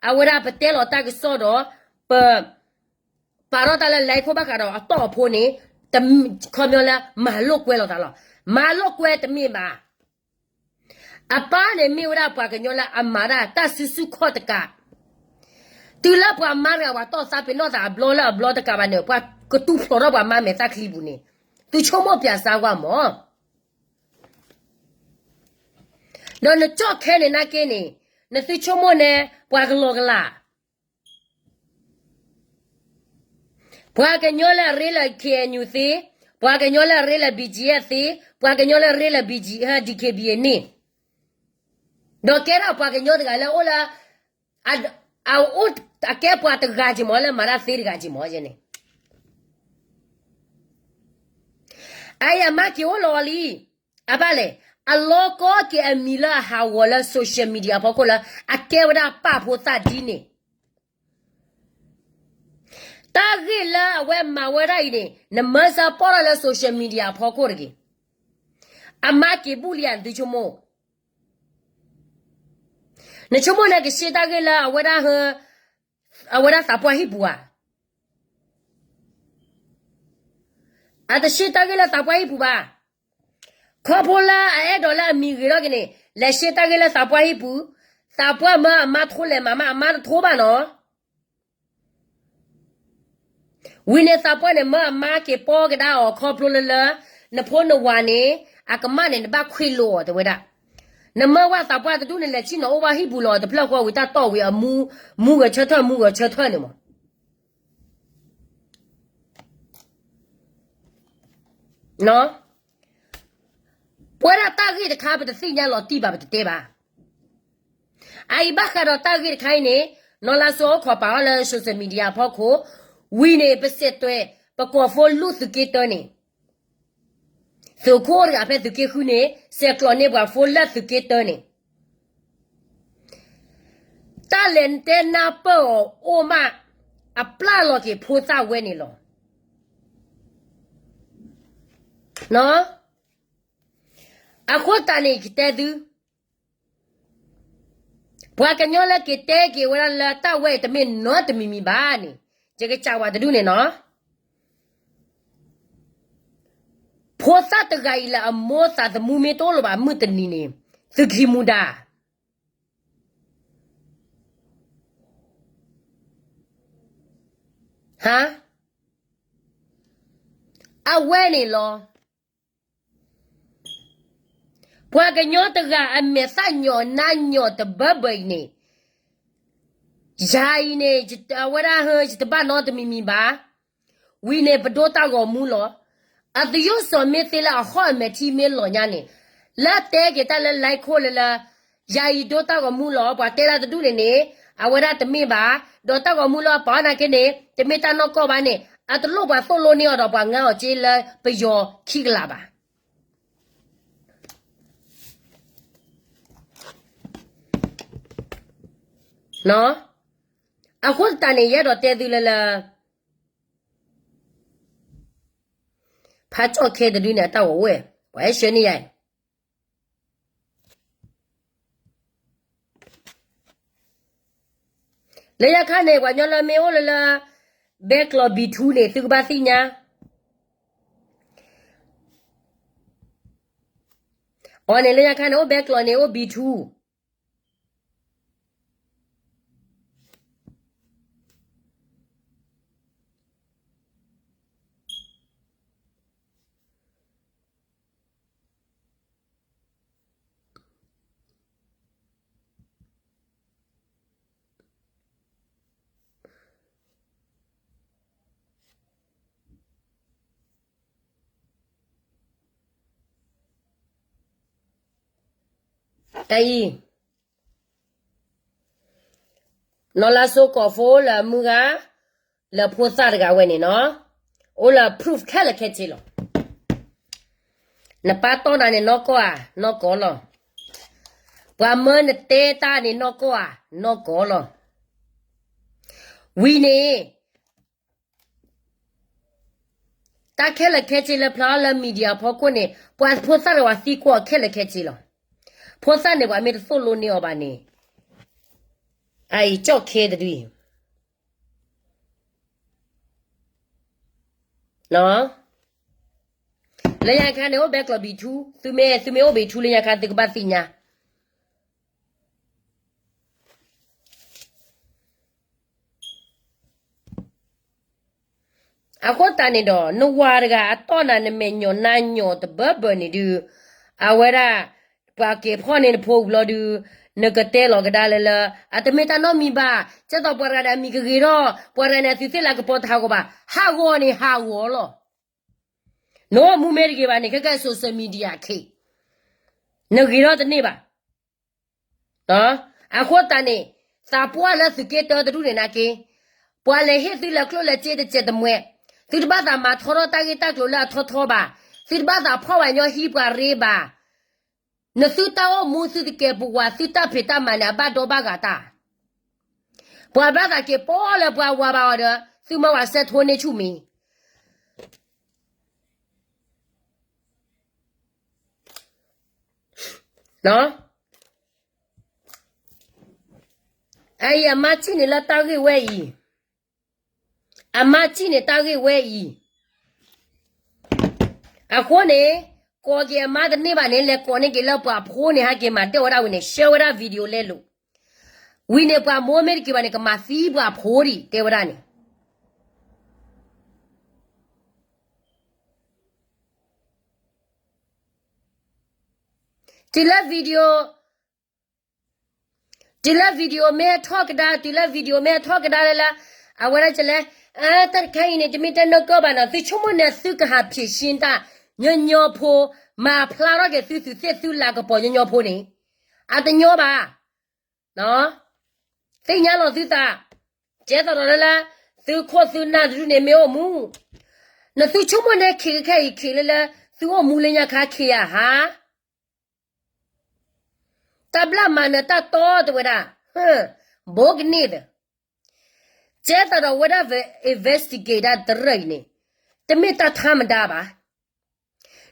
အဝဲဒၣ်ပတဲလီၤတၢ်ကစီၣ်ဒီး, ပ ပာ်ထီၣ်တၢ်လၢ လဲခိၣ် ဘၣ်ဃးဒီးအတီၢ်အဖိန့ၣ်, ခီပညီလၢမၤလိာ်ကွဲလိာ်သးလီၤ. မၤလိာ်ကွဲတမ့ၢ်ဘၣ်. အပၢ်န့ၣ်မ့ၢ်ဝဲဒၣ်ပှၤကညီလၢအမၤဒၣ်တၢ်စုဆူၣ်ခီၣ်တကး, တုၤလၢပှၤမါတဂၤပှၤတီၢ်သးပ့ၤနီၣ်သးအဘျီလၢအဘျီတကးဘၣ်န့ၣ် ပှၤကတူၢ်ဖျိးထီၣ်ပှၤမါမဲာ်သၣ်ချံပူၤန့ၣ်, သုဆိကမိၣ်ပၠးစါကွၢ်မး. ဒီးနကၠီၣ်ခဲန့ၣ်နာ်က့န့ၣ်, နသုဆိကမိၣ်န့ၣ် ပှၤကလီကလး ပှၤကညီလၢအရ့လၢ K N U သ့, ပှၤကညီလၢအရ့လၢ B G F သ့, ပှၤကညီလၢအရ့လၢ B G F DKBA န့ၣ်, ဒီးကဲထီၣ်ပှၤကညီတဂၤလၢအိၣ်လၢ အ အအိၣ်အကဲပှၤတဂၤက့ၤမး လၢမၤတၢ်သ့တဂၤက့ၤမးယဲန့ၣ် အအံၤအမါက့ၤအိၣ်လီၤလံ, အဘၣ်လဲၣ်, အလီၤကီက့ၤအမံၤလၢအဟးဂီၤလၢ social media ဖီခိၣ်လၢ အကဲဝဲဒၣ်ပာ်ဖိသၣ်ဒ်န့ၣ်, တၢ်ဂ့ၢ်လၢအဝဲမၤဝဲဒၣ်အံၤန့ၣ် နမၢစၢၤပီၣ်ထီၣ်လၢ social media အဖီခိၣ်တဂ့ၤ, အမါက့ၤဘူၣ်လံဧါ နသုဆိကမိၣ်, နဆိကမိၣ်န့ၣ်ကရှဲတၢ်ဂ့ၢ်လၢအဝဲဒၣ် အဝဲဒၣ်သးပှၢ်ဟံၣ်ပူၤဧါ, အတရှဲတၢ်ဂ့ၢ်လၢသးပှၢ်ဟံၣ်ပူၤဘၣ်, ခီဖျိလၢအအဲၣ်ဒိးလၢအမံၤဂ့ၤထီၣ်က့ၤန့ၣ် လဲၤရှဲတၢ်ဂ့ၢ်လၢသးပှၢ်ဟံၣ်ပူၤ, သးပှၢ်မၢအမါထိလဲၤမးမး အမါတထိဘၣ်နီၤ ဝံၤန့ၣ်သးပှၢ်န့ၣ် မၢအမါက့ၤပီၢ်ကဒါအီၤခီဖျိလၢလၢ နဖိနဝၤန့ၣ် အကမၣ်န့ၣ် နဘၣ်ခွ့လိာ်အီၤတဲဝဲဒၣ်, နမၢဝဲသးပှၢ်တဒူၣ်န့ၣ် လဲၤဆံၣ်နီၤအိၣ်ဘၣ်ဟံၣ်ပူၤလီၤ တဖျၢၣ်ဃီဝံၤတၢ်တီၢ်ဝံၤအမူ မူဂဲၤဆၢထၢၣ် မူဂဲၤဆၢထၢၣ်န့ၣ်မး ပဝဲဒၣ်တၢ်ဂ့ၢ်တခါ ပတသ့ၣ်ညါလီၤတံၢ်ဘၣ် ပတတဲဘၣ်. အအံၤဘၣ်ဃးဒီးတၢ်ဂ့ၢ်တခါအံၤန့ၣ် နီၢ်လါစိအိၣ်ခိးပာ်အီၤလၢ social media အဖီခိၣ်, ဝံၤန့ၣ် ပစဲးတွဲး ပကိး phone လူၢ်သုးက့တၢန့ၣ်, သုးခိၣ်တဂၤဖဲသုးက့ဃုန့ၣ် ဆဲးကျိးန့ၢ်ပှၤ phone လၢသုးက့တၢန့ၣ် တၢ်လဲၤတဲနၢ်ပၢၢ်အီၤအိၣ်မး အပျၢ်လီၤက့ၤဖိသၣ်ဝဲန့ၣ်လီၤ. အဃိသတးန့ၣ် ယကတဲသု, ပှၤကညီလၢက့ၤတဲက့ၤဝဲဒၣ်လၢတၢ်ဝဲအံၤတမ့ၢ်နီတမံၤမံၤဘၣ်န့ၣ်, ယကစံးဝဲတဒူၣ်န့ၣ်နီၤ, ဖိသၣ်တဂၤအံၤလၢအမိၢ်သးသမူမ့ၢ်တအိၣ်လၢၤဘၣ်မုၢ်တနံၤန့ၣ်, သုခံမူဒါ ဟါ, အဝဲန့ၣ်လီၤ. ပှၤကညီတဂၤအမဲာ်သၣ်ညီၣ်နါညီၣ်တဘၢဘၢအံၤန့ၣ်, ယၤအံၤန့ၣ် အဝဲဒၣ်ဟၢ ယတဘၣ်နီတမံၤမံၤဘၣ်. ဝံၤန့ၣ် ပဒိတၢ်ဂီၤမူလီၤ. အသယိၣ်စီၤမ့ၢ်သ့လၢအဟီၣ်အမဲာ်ထံမ့ၢ်လီၤညါန့ၣ်, လၢတဲက့ၤတၢ်လၢ like ခိၣ်လၢလၢ ယၤအံၤဒိတၢ်ဂီၤမူလီၤ. ပှၤတဲတၢ်တဒူၣ်န့ၣ်န့ၣ် အဝဲဒၣ်တမ့ၢ်ဘၣ်. ဒီးတၢ်ဂီၤမူလၢအပာ်အီၤနာ်က့န့ၣ် တမ့ၢ်တၢ်နီၢ်ကီၢ်ဘၣ်န့ၣ် အတလိၣ်ပှၤသိၣ်လိန့ၢ်အီၤဒီးပှၤငါအီၤက့လၢပယီၤခံကလးဘၣ်. အဃိသတးန့ၣ် ယအဲၣ်ဒိးတဲသုလၢလၢ ဖးကၠီၣ်ခဲတဒုန့ၣ် အတၢ်ဂီၤဝဲ, ပှၤဟဲဆှၢန့ၢ်ယၤအံၤ လၢညါခါန့ၣ် ပှၤကညီလၢမ့ၢ်အိၣ်လၢလၢ ဘဲကျီး B two န့ၣ် သုကဘၣ်သ့ၣ်ညါ အီၤန့ၣ် လၢညါခါန့ၣ် အိၣ်ဘဲကျီးန့ၣ် အိၣ် B two တၢ်အံၤ နီၢ်လါစိကိး phone လၢအမုၢ်ဂၤ လၢဖိသၣ်တဂၤဝဲန့ၣ်နီၤ, အိၣ်လၢ proof ခဲလၢာ်ခဲဆ့လီၤ. နပၢ်တီၢ်နၤန့ၣ် နီၢ်ကီၢ်ဧါ, နီၢ်ကီၢ်လီၤ. ပှၤမၢနတဲတၢ်န့ၣ် နီၢ်ကီၢ်ဧါ, နီၢ်ကီၢ်လီၤ. ဝံၤန့ၣ် တၢ်ခဲလၢာ်ခဲဆ့လၢဖျါလၢ media ဖီခိၣ်န့ၣ် ပှၤဖိသၣ်တဂၤသံကွၢ်ခဲလၢာ်ခဲဆ့လီၤ. ဖိသၣ်န့ၣ် ပှၤမ့ၢ်တသိၣ်လိန့ၢ်အီၤဘၣ်န့ၣ် အအံၤကၠီၣ်ခဲတဒုအံၤ လၢညါခါန့ၣ် အိၣ်ဘဲကျီး B two, သုမ့ၢ် သုမ့ၢ်အိၣ် B two လၢညါခါ သုကဘၣ်သ့ၣ်ညါ အဃိသတးန့ၣ်ဒီး နဝၤတဂၤအတီၢ်နၤ နမဲာ်ညီၣ်နါညီၣ်တဘၢဘၢန့ၣ်ဒုး အဝဲဒၣ် ပှၤက့ၤဖီၣ်န့ၢ်နဖိဝံၤဘျီဒုး နကတဲလီၤကဒါလၢလၢ အတမ့ၢ်တၢ်နီတမံၤဘၣ်, ကဲသိးပှၤတဂၤဒီးအမံၤကဂ့ၤထီၣ်, ပှၤတဂၤန့ၣ် အသုးသ့ၣ်လၢကပီၤတဟးဂီၤဘၣ်, ဟးဂီၤန့ၣ်ဟးဂီၤလီၤ. နအိၣ်မူမ့ၢ်တဂ့ၤဘၣ်န့ၣ် ခဲကဲ social media ခ့ နဂ့ၤထီၣ်တန့ၢ်ဘၣ်. အဃိသတးန့ၣ် သးပှၢ်လၢသုးက့တၢတဒူၣ်န့ၣ်နာ်က့, ပှၤလဲၤဟ့ၣ်သုလၢကျိၣ်လၢစ့တစဲးတမှဲ, သုတဘၣ်သးမၤထီထီၣ်တၢ်ဂ့ၢ်တၢ်ကျိၤလၢအထီထီဘၣ်, သုတဘၣ်သးဖီၣ်ဝဲညီဟံးပှၤရ့ဘၣ်, နသုတၢ်အိၣ်မူသုတကဲပဝး သုတၢ်ဖံးတၢ်မၤန့ၣ် အဘၣ်ဒီဘၣ်ဂၤတၢ်, ပှၤဘၣ်သးက့ၤပီၣ်လၢပှၤဝၤဘၣ်အီၤဒီး သုမၤဝဲစဲးထိန့ၢ်ဆူၣ်မံၤ အအံၤအမါစံၣ်န့ၣ်လၢတၢ်ဂ့ၢ်ဝဲအံၤ, အမါစံၣ်န့ၣ်တၢ်ဂ့ၢ်ဝဲအံၤ, အဃိန့ၣ် ကိးက့ၤအမါတန့ၢ်ဘၣ်န့ၣ် လဲၤကိးန့ၢ်က့ၤလၢပှၤဖိန့ၣ် ဟဲက့ၤမၤဒၢၣ်ဝဲဒၣ်ဝံၤန့ၣ် ဆှၢဝဲဒၣ် video လဲလိာ်, ဝံၤန့ၣ်ပှၤမိၢ်မ့ၢ်တက့ၤဘၣ်န့ၣ် ကမၤသံပှၤဖိဒံး တဲဝဲဒၣ်န့ၣ် တုၤလၢ video, တုၤလၢ video မ့ၢ်ထီၣ်ကဒါ, တုၤလၢ video မ့ၢ်ထီၣ်ကဒါလၢလၢ, အဝဲဒၣ်ကလဲၣ်, တၢ်တခါအံၤန့ၣ် တမ့ၢ်တၢ်နီၢ်ကီၢ်ဘၣ်နီၤ, သုဆိကမိၣ်န့ၣ်သုကဟးဖံးဆ့တၢ်, ညီညီဖိ, မၤဖျါထီၣ်က့ၤသုသုးသ့ၣ်သုလၤကပီၤညီညီဖိန့ၣ်, အတညီဘၣ် သ့ၣ်ညါလီၤသုသး, ကဲသိးဒီးလၢလၢ, သုခိၣ်သုနၢ်တဒူၣ်န့ၣ်မ့ၢ်အိၣ်မူ, နသုဆိကမိၣ်န့ၣ်ခံကခဲအံၤခံလၢလၢ, သုအိၣ်မူလၢညါခါခံယၤဟါ, တၢ်ဘျၣ်မၤနၢၤတၢ်တီတဝဲဒၣ်, ဘိကန့ၢ်သၢ ကဲသိးဒီးဝဲဒၣ် investigate ဒၣ်တရၢၢ်အံၤန့ၣ်, တမ့ၢ်တၢ်ထါမတၤဘၣ်.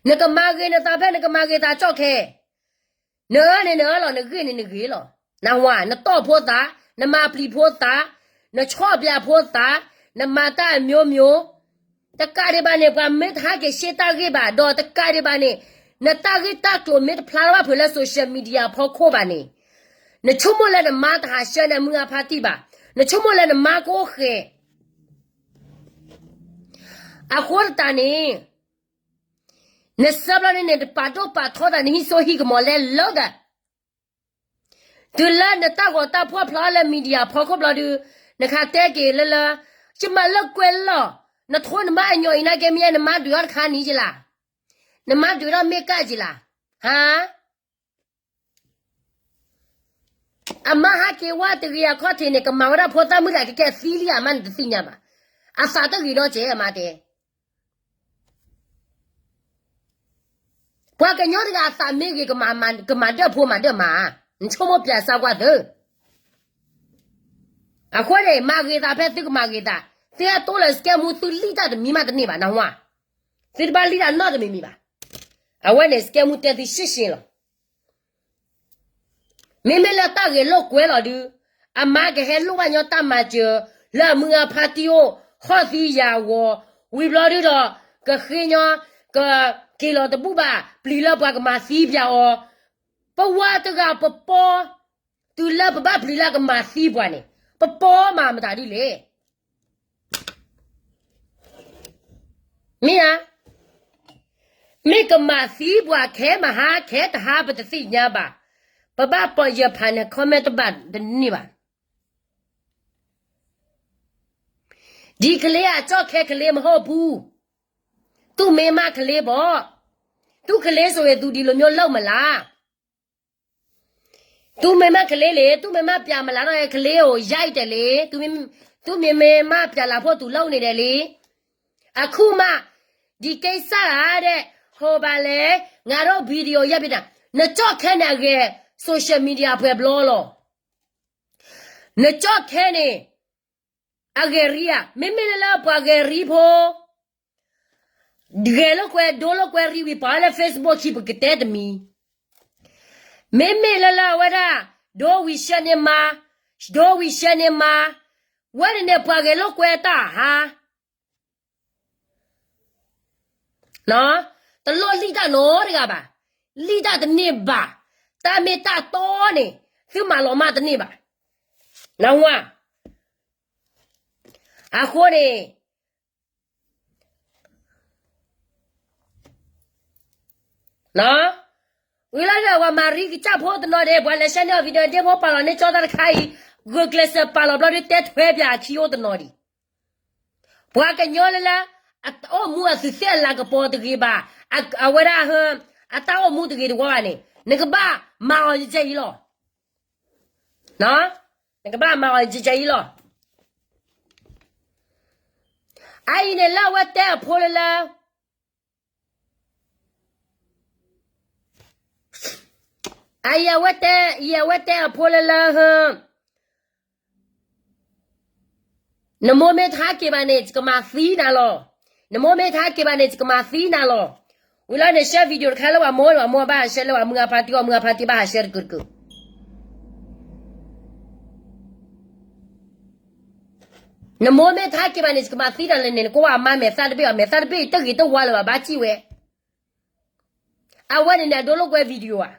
နကမၤဂ့ၤနသးဖဲနကမၤဂ့ၤသးကၠီၣ်ခဲ, နအၢန့ၣ်နအၢလီၤ, နဂ့ၢ်န့ၣ်နဂ့ၢ်လီၤ. နဝၤ, နတီၢ်ဖိသး, နမၤပျံၤဖိသး, နဆီၣ်ဘျးဖိသး, နမၤတၢ်အမျိုးမျိုး, တကးဒံးဘၣ်န့ၣ် ပှၤမ့ၢ်တဟဲက့ၤရှဲတၢ်ဂ့ၢ်ဘၣ်, ဒီးတကးဒံးဘၣ်န့ၣ်, နတၢ်ဂ့ၢ်တၢ်ကျိၤမ့ၢ်တဖျါထီၣ်ဘၣ်ဖုးလၢ social media အဖီခိၣ်ဘၣ်န့ၣ်, နဆိကမိၣ်လၢနမါတဟးဆှၢနမုၢ်အဖါတံၢ်ဘၣ်, နဆိကမိၣ်လၢနမါကအိၣ်ဃဲၤ အဃိသတးန့ၣ်, နဆၢဘျီန့ၣ်န့ၣ် တပာ်ဒိၣ်ပာ်ထီသးနဟံၣ်စိဟံၣ်ကမီၤလဲလိာ်သး, တုၤလၢနတၢ်ဂီၤတၢ်ဖှီၣ်ဖျါလၢ media ဖီခိၣ်ဘျီဒုး, နခးတဲက့ၤလၢလၢ, ယမၤလၢကွဲလီၤ, နထိနမါအညီအံၤနာ်က့မ့ၢ် နမါဒုးထီၣ်တခါနံၤက့ၤလၢ်, နမါဒုးထီၣ်မ့ၢ်ကၢ်က့ၤလၢ်, ဟါ အမါဟးက့ၤဝဲတဂ့ၤအခီၣ်ထံးန့ၣ် ကမၤဝဲဒၣ်ဖိသၣ်မုၣ်တဂၤကကဲသံလံ အမါန့ၣ်တသ့ၣ်ညါဘၣ်. အသးတဂ့ၤနီတစဲး အမါတဲ. ပှၤကညီတဂၤအသးမ့ၢ်ဂ့ၤ ကမၤဒၢၣ်ဖိမၤဒၢၣ်မါ, နဆိကမိၣ်ပျဲစါကွၢ်သု. အဃိန့ၣ် မၤဂ့ၤသးဖဲသုကမၤဂ့ၤသး, သုဟဲတိၢ်လၢ စကဲမူ သုလံၣ်တၢ်တမံၤမးတန့ၢ်ဘၣ် နဝၤ, သုတဘၣ်လံၣ်တၢ်နီတမံၤမံၤဘၣ်. အဝဲန့ၣ် စကဲမူ တဲသုရှ့ရှ့လီၤ. မ့မ့ၢ်လၢတၢ်ဂဲၤလိာ်ကွဲလီၤဒုး, အမါကဟဲလိၣ်ဘၣ်ညီတၢ်မၤစၢၤ, လၢအမုၢ်အဖါတံၢ်အိၣ်, ဟီၣ်သံယာ်ဂီၤ, ဝံၤဘျီဒုးဒီး, ကဃ့ညီ, ကက့ၤလီၤတဘူၣ်ဘၣ်, ပျံၤလၢပှၤကမၤသံပၠးအီၤ, ပဝၤတဂၤပပီ, တုၤလၢပဘၣ်ပျံၤလၢကမၤသံပှၤန့ၣ်, ပပီမၤမတၤဒ်လဲၣ်. မ့ၢ်ဧါ, မ့ၢ်ကမၤသံပှၤခဲမဟါခဲတဟါပတသ့ၣ်ညါဘၣ်, ပဘၣ်ပီၢ်ယၢၤဖးန့ၣ် comment တဘၣ်တန့ၢ်ဘၣ်. ဒီကလေးအကျော့ခဲကလေးမဟုတ်ဘူး, သူ့မိန်းမကလေးပေါ့, သူ့ကလေးဆိုရင် သူဒီလိုမျိုးလုပ်မလား. သူ့မိန်းမကလေးလေ, သူ့မိန်းမပြန်မလာတော့ရင် ကလေးကိုရိုက်တယ်လေ, သူ့မိန်းမ, သူ့မိန်းမပြန်လာဖို့သူလုပ်နေတယ်လေ. အခုမှ, ဒီကိစ္စကတဲ့, ဟိုပါလဲ, ငါတို့ video ရိုက်ပြတာ, နကျော့ခဲနဲ့အဂဲ, social media အဖဲဘျီလီၤ. နကျော့ခဲန့ၣ်, အဂဲၤရံဧါ, မ့မ့ၢ်လၢလၢပှၤဂဲၤရံဖိ ဂဲၤလိာ်ကွဲဒိလိာ်ကွဲရံဝံၤ ပှၤလၢ Facebook ခံပကတဲတမံၤ, မ့မ့ၢ်လၢလၢအဝဲဒၣ်, ဒိဝံၤရှဲန့ၢ်မါ, ဒိဝံၤရှဲန့ၢ်မါ, ဝဲန့ၣ်န့ၣ်ပှၤဂဲၤလိာ်ကွဲတၢ်ဟါ တလိၣ်လံၣ်တၢ်နီတဂၤဘၣ်, လံၣ်တၢ်တန့ၢ်ဘၣ်, တၢ်မ့ၢ်တၢ်တီန့ၣ်, သုမၤလီၤမၢ်တန့ၢ်ဘၣ်, နဝၤ, အဃိန့ၣ် ဝံၤလီၤဒီး ပှၤမၤရံကစၢ်ဖိတနီၤဒဲး ပှၤလဲၤဆှၢန့ၢ်အီၤ video ဒ့ဖိပာ်လီၤန့ၢ်ကၠီတၢ်တခါအံၤ, ဂုာ်ကျဲးစၢးပာ်လီၤဘျီဒုး တဲထွဲပၠးအခံအိၣ်တနီၤဒံး, ပှၤကညီလၢလၢ, အအိၣ်မူအသုးသ့ၣ်အလၤကပီၤတဂ့ၤဘၣ်, အဝဲဒၣ်, အတၢ်အိၣ်မူတဂ့ၤတဝါဘၣ်န့ၣ်, နကဘၣ်မၤအီၤယကဲအံၤလီၤ. နကဘၣ်မၤအီၤကကအံၤလီၤ. အအံၤန့ၣ်လၢအဝဲတဲအဖိလၢလၢ အအံၤအဝဲတဲ အံၤအဝဲတဲအဖိလၢလၢ ဟ နမိၢ်မ့ၢ်ထါက့ၤဘၣ်န့ၣ် ယကမၤသံနၤလီၤ. နမိၢ်မ့ၢ်ထါက့ၤဘၣ်န့ၣ် ယကမၤသံနၤလီၤ. ဝံၤလီၤန့ၣ် share video တခါလၢပှၤမိၢ် ပှၤမိၢ်ဘၣ်ဟး share လၢပှၤမုၢ်အဖါတံၢ်အီၣ်မုၢ်အဖါတံၢ်ဘၣ်ဟး share တကုာ်တကုာ်. နမိၢ်မ့ၢ်ထါက့ၤဘၣ်န့ၣ် ယကမၤသံနၤလီၤန့ၣ် နကွၢ်ဝဲအမါမဲာ်သၣ်တဘ့ၣ်အီၤ မဲာ်သၣ်တဘ့ၣ်တဂ့ၤတဝါလၢၤဘၣ် ဘၣ်စံၣ်ဝဲ. အဝဲန့ၣ်န့ၣ် အဒိလိာ်ကွဲ video ဧါ.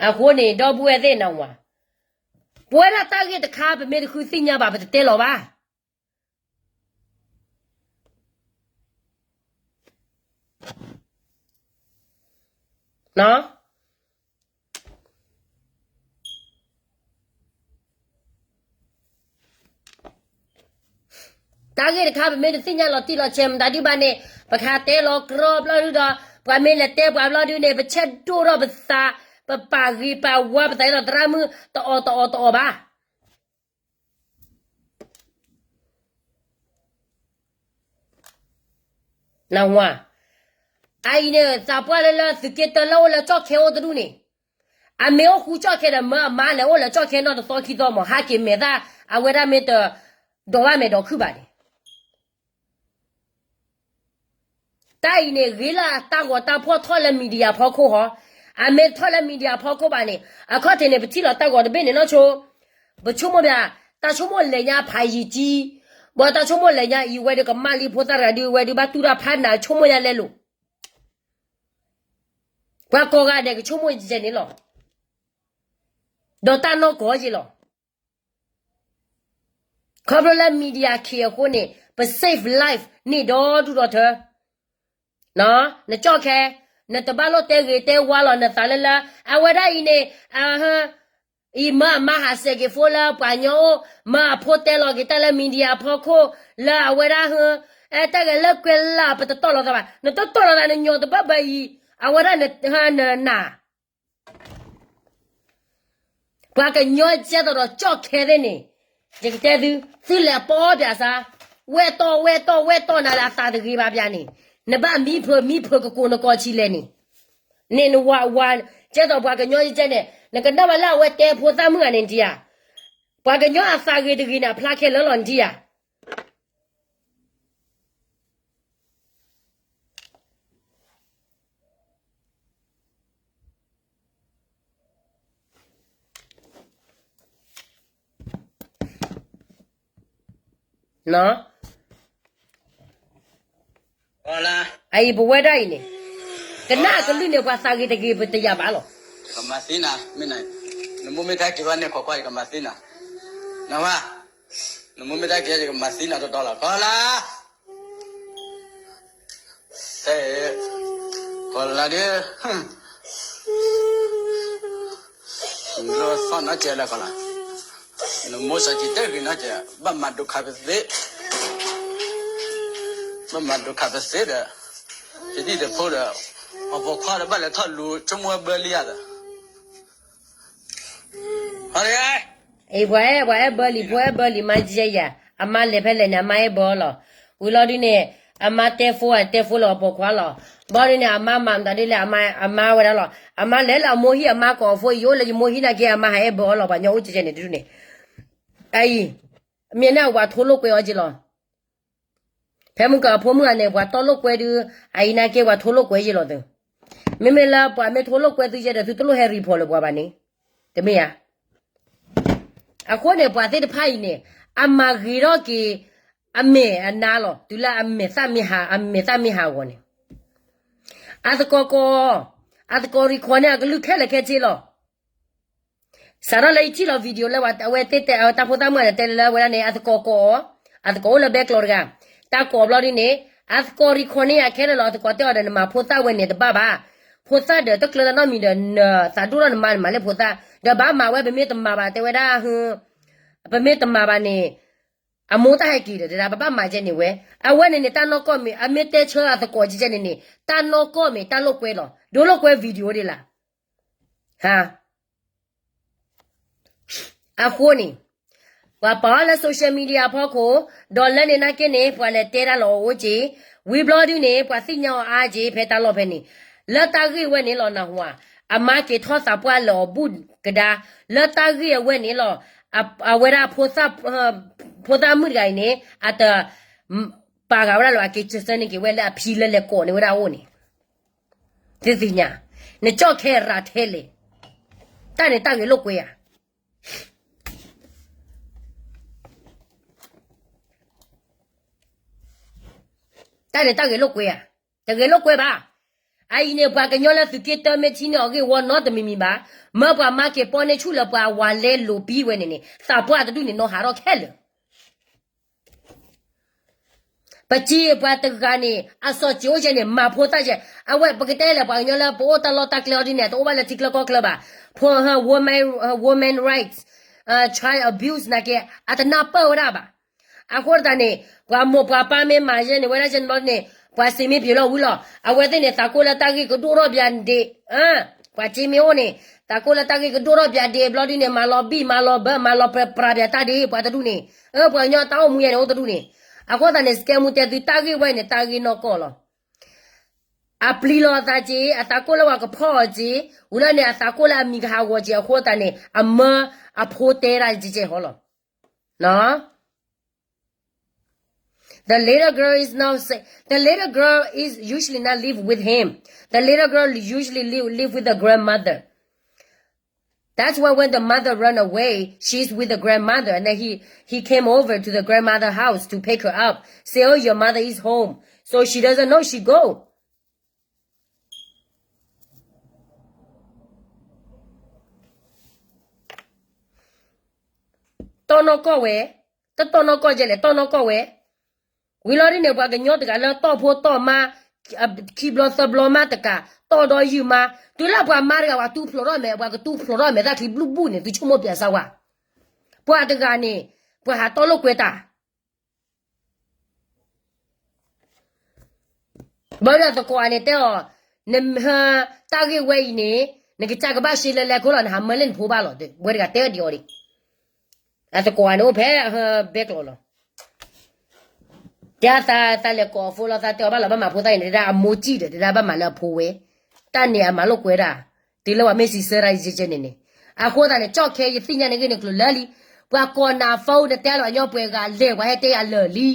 အဃိန့ၣ် ဒီပုၢ်ဝဲၢ်သ့ၣ်နဝၤ, ပဝဲဒၣ်တၢ်ဂ့ၢ်တခါ ပမ့ၢ်တဃုသ့ၣ်ညါဘၣ် ပတတဲလီၤဘၣ်. တၢ်ဂ့ၢ်တခါ ပမ့ၢ်တသ့ၣ်ညါလီၤတံၢ်လီၤဆဲးမတၤဒုဘၣ်န့ၣ် ပကဟးတဲလီၤကြီဘျီဒုဒီး ပှၤမ့ၢ်လဲၤတဲပှၤဘျီဒုန့ၣ် ပဆဲးဒိၣ်ထီၣ်ပသး, ပပာ်ဂ့ၤပာ်ဝါပသးလီၤ သရၣ်မုၣ် တအီၣ်တအီၣ်တအီၣ်ဘၣ်. နဝၤ, အအံၤန့ၣ် သးပှၢ်လၢလၢသုးက့တၢလၢအိၣ်လၢကၠီၣ်ခဲအိၣ်တဒူၣ်န့ၣ်, အမ့ၢ်အိၣ်ဃူကၠီၣ်ခဲဒီး မၢအမါလဲၤအိၣ်လၢကၠီၣ်ခဲနီၢ်တသီခံသီမး ဟးက့ၤမဲာ်သၣ် အဝဲဒၣ်မ့ၢ်တဒိးဘၣ်မဲာ်ဒီးခုၣ်ဘၣ်န့ၣ် တၢ်အံၤန့ၣ် ဂ့ၤလၢတၢ်ဂီၤတၢ်ဖီၣ်ထီၣ်လၢ media ဖီခိၣ်ဟီ, အမ့ၢ်ထီၣ်လၢ media ဖီခိၣ်ဘၣ်န့ၣ် အခီၣ်ထံးန့ၣ် ပထံၣ်လီၤတၢ်ဂီၤတဘ့ၣ်န့ၣ်နီၢ်ဆိ, ပဆိကမိၣ်ဘၣ်, တၢ်ဆိကမိၣ်လဲၤညါဖးယံာ်ကံ, ဘၣ်တၢ်ဆိကမိၣ်လဲၤညါအံၤဝဲဒီးကမၣ်လံဖိသၣ်တဂၤဒုးဝဲဒုးဘၣ်တူၢ်တၢ်ဖးနးဆိကမိၣ်ညါလဲလိာ်, ပှၤကိးဂၤဒဲးကဆိကမိၣ်ယဲန့ၣ်လီၤ, ဒီးတၢ်နီၢ်ကီၢ်ယဲလီၤ. ခီဖျိလၢ media ခံအဃိန့ၣ် ပ save life န့ၢ်ဒီဒူၣ်ဒီထၢ, နကၠီၣ်ခဲ, နတဘၣ်လိၣ်တဲဂ့ၤတဲဝါလီၤနသးလၢလၢ, အဝဲဒၣ်အံၤန့ၣ်, အံၤမၢအမါဟးစဲးက့ၤဖိလၢပှၤကညီအိၣ်, မၢအဖိတဲလီၤက့ၤတၢ်လၢ media ဖီခိၣ်, လၢအဝဲဒၣ်ဟ, အဲတၢ်ဂဲၤလၢကွဲလၢပတတီၢ်လိာ်သးဘၣ်, နတတီၢ်လိာ်သးနညီတဘၣ်ဘၣ်အံၤ, အဝဲဒၣ်န, နနၤ ပှၤကညီကဲသိးဒီးကၠီၣ်ခဲသ့ၣ်န့ၣ်, ယကတဲသု, သုလဲၤပီပၠးစါ, ဝဲတီၢ်ဝဲတီၢ်ဝဲတီၢ်နၤလၢအသးတဂ့ၤဘၣ်ပၠးန့ၣ်, နဘၣ်မံဖၢမံဖၢကကိးနကိးဆံလဲၣ်န့ၣ်, န့ၣ်နဝၤဝၤ, ကဲသိးပှၤကညီကဲန့ၣ်, နကနၣ်ဘၣ်လၢအဝဲတဲဖိသၣ်မုၣ်ဂၤန့ၣ်နထံၣ်ဧါ, ပှၤကညီအသးဂ့ၤတဂ့ၤန့ၣ် အဖျါခဲလၢာ်လီၤနထံၣ်ဧါ. အအံၤပဝဲဒၣ်အံၤန့ၣ်, ကနၣ်အကလုၢ်န့ၣ် ပှၤသးဂ့ၤတဂ့ၤပတယာ်ဘၣ်လီၤ. ကမၤသံနၤ, မ့ၢ်န, နမိၢ်မ့ၢ်တဟဲက့ၤဘၣ်န့ၣ် ခိးကွၢ်ယကမၤသံနၤ, နဝၤ, နမိၢ်မ့ၢ်တဟဲက့ၤယကမၤသံနၤတီတီလီၤ ကီၢ်လါ တဲ, ကီၢ်လါဒုး, လီၤသီၣ်နီၢ်ကဲလၢကီၢ်လါ, နမိၢ်စီၤကံတဲဂ့ၤနီၢ်ကဲ, ဘၣ်မၤဒိခါပသ့, ဘၣ်မၤဒိခါပသ့ဒီး, ယဒ်တဖိဒီး, အပိာ်ခွါဒီးဘၣ်လဲၤထီၣ်လူၤဆိကမိၣ်ဝဲဘၢလံယၤဒီး အံၤပှၤအဲၣ် ပှၤအဲၣ်ဘၢလံ ဖိအဲၣ်ဘၢလံ မါယဲယၤ, အမါလဲၤဖဲလဲၣ်န့ၣ် အမါအဲၣ်ဘၢအီၤလီၤ. ဝံၤလီၤဒုန့ၣ်, အမါတဲဖိ တဲဖိလၢအပိာ်ခွါလီၤ. ဘၣ်ဒုန့ၣ် အမါမၤမတၤဒ်လဲၣ် အမါဝဲဒၣ်လီၤ. အမါလဲၤလၢအမိၢ်ဟံၣ် အမါကိးအဖိ ယအိၣ်လၢယမိၢ်ဟံၣ်နာ်က့ အမါဟးအဲၣ်ဘၢအီၤလီၤ ပှၤညီအိၣ်ကဲန့ၣ်ဒုန့ၣ်. အံၤ, မ့ၢ်န့ၣ်ပှၤထိလိာ်ကွဲအီၤက့လီၤ. ဖဲမုၢ်ကီၢ်အဖိမုၣ်ဂၤန့ၣ် ပှၤတီလိာ်ကွဲဒု, အအံၤနာ်က့ပှၤထိလိာ်ကွဲယ့ၢ်လီၤသု. မ့မ့ၢ်လၢပှၤမ့ၢ်ထိလိာ်ကွဲသုယဲဒီး သုတလိၣ်ဟဲ report လၢပှၤဘၣ်န့ၣ်, တမ့ၢ်ဧါ. အဃိန့ၣ် ပှၤသ့ၣ်တဖၣ်အံၤန့ၣ်, အမၤဂ့ၤထီၣ်က့ၤ, အမဲာ်အနါလီၤ တုၤလၢအမဲာ်သၣ်မ့ၢ်ဟး, အမဲာ်သၣ်မ့ၢ်ဟးဂီၤန့ၣ်, အသကိးကိး, အသကိး record န့ၢ်အကလုၢ်ခဲလၢာ်ခဲဆ့လီၤ. စးထီၣ်လၢယထံၣ်လီၤ video လၢအဝဲသ့ၣ်တဲ, တၢ်ဖိသၣ်မုၣ်န့ၣ် တဲလၢဝဲဒၣ်န့ၣ် အသကိးကိးအီၤ, အသကိးအိၣ်လၢဘဲကျိးတဂၤ, တၢ်ကိးဘျီဒ်န့ၣ်, အသကိး record န့ၢ်ယၤခဲလၢာ်လီၤ. အသကိးတဲအီၤဒီး နမၤဖိသၣ်ဝဲန့ၣ်တဘၣ်ဘၣ်. ဖိသၣ်ဒီးတကျၢၤတၢ်နီတမံၤဒီး နသးဒိၣ်ထီၣ်နမါ နမၤလၢဖိသၣ်, ဒီးဘၣ်မၤဝဲ ပမ့ၢ်တမၤဘၣ် တဲဝဲဒၣ်, ပမ့ၢ်တမၤဘၣ်န့ၣ် အမိၢ်တၢ်ဟဲက့ၤဒီး တဲဒၣ် ပဘၣ်မၤကဲန့ၣ်ဝဲ. အဝဲန့ၣ်န့ၣ် တၢ်နီၢ်ကီၢ်မ့ၢ် အမ့ၢ်တဲဆၢအသကိးကဲန့ၣ်န့ၣ် တၢ်နီၢ်ကီၢ်မ့ၢ်တၢ်လိာ်ကွဲလီၤ. ဒိလိာ်ကွဲ video ဒ်လဲၣ်. ဟါ, အဃိန့ၣ် ပှၤပာ်အီၤလၢ social media အဖီခိၣ်, ဒီးလၢန့ၣ်နာ်က့န့ၣ် ပှၤလဲၤတဲတၢ်လီၤအအိၣ်က့ၤ, ဝံၤဘျီဒုန့ၣ် ပှၤသ့ၣ်ညါအီၤအါက့ၤ ဖဲတၢ်လီၢ်ဖဲန့ၣ်, လၢတၢ်ဂ့ၢ်ဝဲန့ၣ်လီၤနၢ်ဟူဧါ, အမါက့ၤထီၣ်သးပှၢ်လၢအီၤဘူၣ်ကဒါ, လၢတၢ်ဂ့ၢ်အဝဲန့ၣ်လီၤ, အဝဲဒၣ် ဖိသၣ်မုၣ်တဂၤအံၤန့ၣ် အတ ပာ်ဃာ်ဝဲဒၣ်လၢအက့ၤစၢၤစၢၤန့ၢ်က့ၤဝဲလၢအဖံလၢလဲၤကိးန့ၢ်ဝဲဒၣ်အအိၣ်န့ၣ်, သုသ့ၣ်ညါ, နကၠီၣ်ခဲရၤထဲလဲၣ်, တၢ်န့ၣ်တၢ်ဂ့ၢ်လိာ်ကွဲဧါ, တၢ်န့ၣ်တၢ်ဂ့ၢ်လိာ်ကွဲဧါ, တဂ့ၢ်လိာ်ကွဲဘၣ်. အအံၤန့ၣ် ပှၤကညီလၢသုးက့တၢမ့ၢ်ထံန့ၢ်အီၤဂ့ၢ်ဝီနီတမံၤမံၤဘၣ်, မၢပှၤမါက့ၤပီန့ၢ်ဆူၣ်လၢပှၤဝၤလဲလိာ်ပံဝဲန့ၣ်န့ၣ် သးပှၢ်တဒူၣ်န့ၣ်နီၤဟးထီၣ်ခဲလၢာ် ပစံးပှၤတဂၤန့ၣ် အစီၣ်စံးအိၣ်ကဲန့ၣ် မၤဖိသၣ်ကဲ, အဝဲပကတဲလဲၣ် ပှၤကညီလၢပအိၣ်တၢ်လီၢ်တၢ်ကျဲအီၤဒ်န့ၣ် တအိၣ်ဘၣ်လၢထံချၢကီၢ်ချၢဘၣ်, ဖိ woman, woman rights, child abuse နာ်က့ အတနၢ်ပၢၢ်ဝဲဒၣ်ဘၣ်. အဃိသတးန့ၣ် ပှၤမိၢ်ပှၤပၢ်မ့ၢ်မၤယဲန့ၣ် ဝဲဒၣ်ယဲန့ၣ်ဘျီန့ၣ် ပှၤစံးမ့ၢ်ပျီလီၤဝံၤလီၤ. အဝဲသ့ၣ်န့ၣ် သးကိၢ်လၢတၢ်ဂ့ၢ်ကဒိၣ်ထီၣ်ဘၣ်ဒ့, ပှၤစံးမ့ၢ်အိၣ်န့ၣ် သးကိၢ်လၢတၢ်ဂ့ၢ်ကဒိၣ်ထီၣ်ဘၣ်ဒ့ဘျီဒုန့ၣ် မၤလီၤဘံၣ် မၤလီၤဘၢ မၤလီၤပြၤပြၤတၢ်ဒ့ ပှၤတဒူၣ်န့ၣ်, ပှၤကညီတၢ်အိၣ်မူယဲန့ၣ်အိၣ်တဒူၣ်န့ၣ်. အဃိသတးန့ၣ် စကဲမူတဲသုတၢ်ဂ့ၢ်ဝဲန့ၣ် တၢ်ဂ့ၢ်နီၢ်ကီၢ်လီၤ. အပျံၤလီၤအသးက့ၤ, အသးကိၢ်လၢပှၤကဖီၣ်အီၤက့ၤ, ဝံၤလီၤန့ၣ် အသးကိၢ်လၢအမံၤကဟးဂီၤက့ၤအဃိသတးန့ၣ် အမၢအဖိတဲဒၣ်ကဲကဲဟီလီၤ. နီၤ The little girl is not sa- the little girl is usually not live with him. The little girl usually live, live with the grandmother. That's why when the mother run away, she's with the grandmother. And then he, he came over to the grandmother house to pick her up. Say, oh, your mother is home. So she doesn't know she go. တီၢ်နီၢ်ကီၢ်ဝဲ, တတီၢ်နီၢ်ကီၢ်ကဲလဲၣ် တီၢ်နီၢ်ကီၢ်ဝဲ. ဝံၤလီၤဒ်န့ၣ် ပှၤကညီတဂၤလၢတီၢ်ဖိတီၢ်မါ, ခံဘျီသၢဘျီမါတကး, တီၢ်ဒီးယုၢ်မါ, တုၤလၢပှၤမါတဂၤ ပှၤတူၢ်ဖျိးထီၣ်မဲာ်, ပှၤကတူၢ်ဖျိးထီၣ်မဲာ်သၣ်ချံဘျုးဘျုးန့ၣ် သုဆိကမိၣ်ပျဲစၢ်ဝါ, ပှၤတဂၤန့ၣ် ပှၤဟးတီၢ်လိာ်ကွဲတၢ် ဘၣ်ဒီးသကိးဧါန့ၣ်တဲအီၤ, နဟၢတၢ်ဂ့ၢ်ဝဲအံၤန့ၣ်, နကစၢ်ကဘၣ်ရှဲလဲၤလဲၤခိၣ်လီၤ, နဟးမၢလၢနဖိဘၣ်လီၤ, ဝဲတဂၤတဲဒ်အီၤဒံး. အသကိးဧါန့ၣ်အိၣ်ဖဲဟၢဘဲကျိးလီၤ. တဲသးသးလဲၤကိးအဖိလီၤ, သးတဲအီၤဘၣ်လီၤ, ဘၣ်မၤဖိသၣ်အံၤန့ၣ် တဲဒၣ်အမိၢ်ကံၣ်ဒီး တဲဒၣ်ဘၣ်မၤလၢအဖိဝဲ, တၢ်န့ၣ်အမၤလိာ်ကွဲဒၣ်, တုၤလၢပှၤမ့ၢ်စံးဆၢတၢ်ယကဲန့ၣ်န့ၣ်. အဃိသတးန့ၣ် ကၠီၣ်ခဲ ယသ့ၣ်ညါနဂ့ၢ်န့ၣ်ကျိၤလၢလံ. ပှၤကိးနၤ phone နတဲလီၤညီပှဲၤဂၤလဲၤ ပှၤဟဲတဲယၤလၢာ်လံ.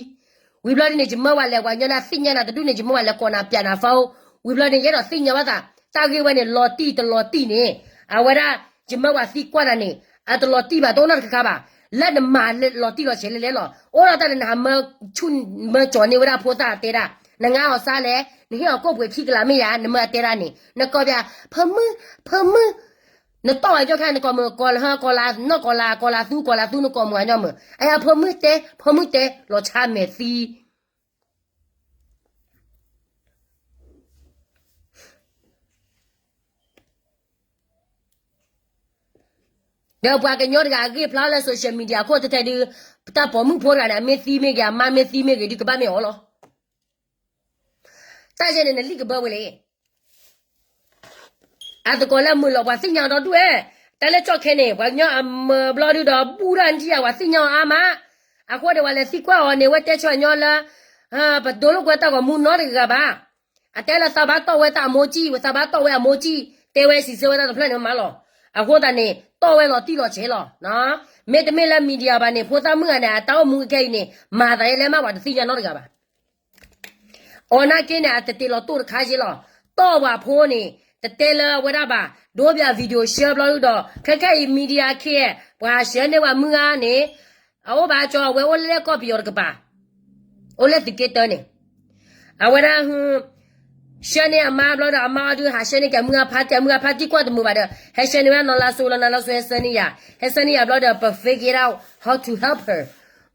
ဝံၤဘျီဒ်န့ၣ် ယမၢဝဲလဲၤ ပှၤကညီန့ၣ်သ့ၣ်ညါနၤတဒူၣ်န့ၣ် ယမၢဝဲလဲၤကိးနၤပျဲနၤ phone. ဝံၤဘျီန့ၣ် ယအဲၣ်ဒိးသ့ၣ်ညါဘၣ်သး တၢ်ဂ့ၢ်ဝဲန့ၣ် လီၤတံၢ်တလီၤတံၢ်န့ၣ်, အဝဲဒၣ် ယမၢပှၤသံကွၢ်နၤန့ၣ် အတလီၤတံၢ်ဘၣ် တအိၣ်နီတခါခါဘၣ်. လၢနမၤလီၤတံၢ်လီၤဆဲးလဲၣ်လဲၣ်လီၤ. အိၣ်ဒီးတၢ်လၢနဟးမၢဆူၣ် မၢကၠီၤန့ၢ်ဝဲဒၣ်ဖိသၣ်အတဲဒၣ်, နငါအီၤစါလဲၣ်, နဟ့ၣ်အီၤကိၣ်ပှ့ၤခံကလးမ့ၢ်ယၤ, နမၢအတဲဒၣ်န့ၣ် နကိးပျဲ ဖၢမုၢ်, ဖၢမုၢ်, နတီၢ်ဝဲကၠီၣ်ခဲ နကိးမုၢ် ကိးလၢဟၢ ကိးလၢ နီၢ်ကိးလၢ ကိးလၢသူ ကိးလၢသူ နကိးမုၢ်အညီမုၢ် အယၤဖၢမုၢ်တဲ ဖၢမုၢ်တဲ လီၤဆါမဲာ်သံ ဒီးပှၤကညီတဂၤအဂ့ၢ်ဖျါလၢ social media ခိၣ်တဲထဲဒုး, တၢ်ပိာ်မုၣ်ဖိတဂၤန့ၣ် အမ့ၢ်သံမ့ၢ်ဂ့ၤ အမါမ့ၢ်သံမ့ၢ်ဂ့ၤဒုး ကဘၣ်မ့ၢ်အီၤလီၤ. တၢ်ယဲန့ၣ် နလံၣ်ကဘၢဝဲလဲၣ်. အသကိးလၢမုာ်လီၤ ပှၤသ့ၣ်ညါဒီဒူၣ်ဝဲ, တၢ်လၢကၠီၣ်ခဲန့ၣ် ပှၤကညီအမၢဘျီဒုဒီး ဘူၣ်တၢ်နထံၣ်ယၤ ပှၤသ့ၣ်ညါအီၤအါမး, အဃိန့ၣ် ပှၤလဲၤသံကွၢ်အီၤန့ၣ် ဝဲတဲဆၢညီလၢ ပဒိလိာ်ကွဲတၢ်ဂီၤမူနီတဂၤဘၣ်. အတဲလၢသးဘၣ်တီၢ်ဝဲတၢ်အမိၢ်ကံၣ် သးဘၣ်တီၢ်ဝဲအမိၢ်ကံၣ် တဲဝဲစံးဆၢဝဲတၢ်တဖျၢၣ်န့ၣ်မးလီၤ. အဃိသတးန့ၣ် တီၢ်ဝဲလီၤတံၢ်လီၤဆဲးလီၤ. မ့တမ့ၢ်လၢ media ဘၣ်န့ၣ် ဖိသၣ်မုၣ်ဂၤန့ၣ် အတၢ်အိၣ်မူခဲအံၤန့ၣ် မၤသးယဲလဲၣ်မးပှၤတသ့ၣ်ညါနီတဂၤဘၣ်. အီၤနာ်က့န့ၣ် အတတ့ၢ်လီၤတိၢ်တခါက့လီၤ. တီၢ်ပှၤဖိန့ၣ် တတဲလၢအဝဲဒၣ်ဘၣ်, ဒိပၠး video share ဘျီဒုဒီး ခဲခဲအံၤ media ခဲ ပှၤဟးဆှၢန့ၢ်ပှၤမုၢ်ဂၤန့ၣ် အအိၣ်ဘၣ်ကၠီ အဝဲအိၣ်လၢကီၢ်ပယီၤတကပၤ, အိၣ်လၢသုးက့တၢန့ၣ်, အဝဲဒၣ် ဆှၢန့ၢ်အမါဘျီဒီး အမါအီၤဒုး ဟးဆှၢန့ၢ်က့ၤမုၢ်ဂၤဖါတံၢ် မုၢ်ဂၤဖါတံၢ်ကွၢ်တမုာ်ဘၣ်ဒီး ဟဲဆှၢန့ၢ်ဝဲဒၣ်နီၢ်လါစိလီၤ, နီၢ်လါစိဟဲဆှၢန့ၢ်ယၤ, ဟဲဆှၢန့ၢ်ယၤဘျီဒီး ပ figure out how to help her.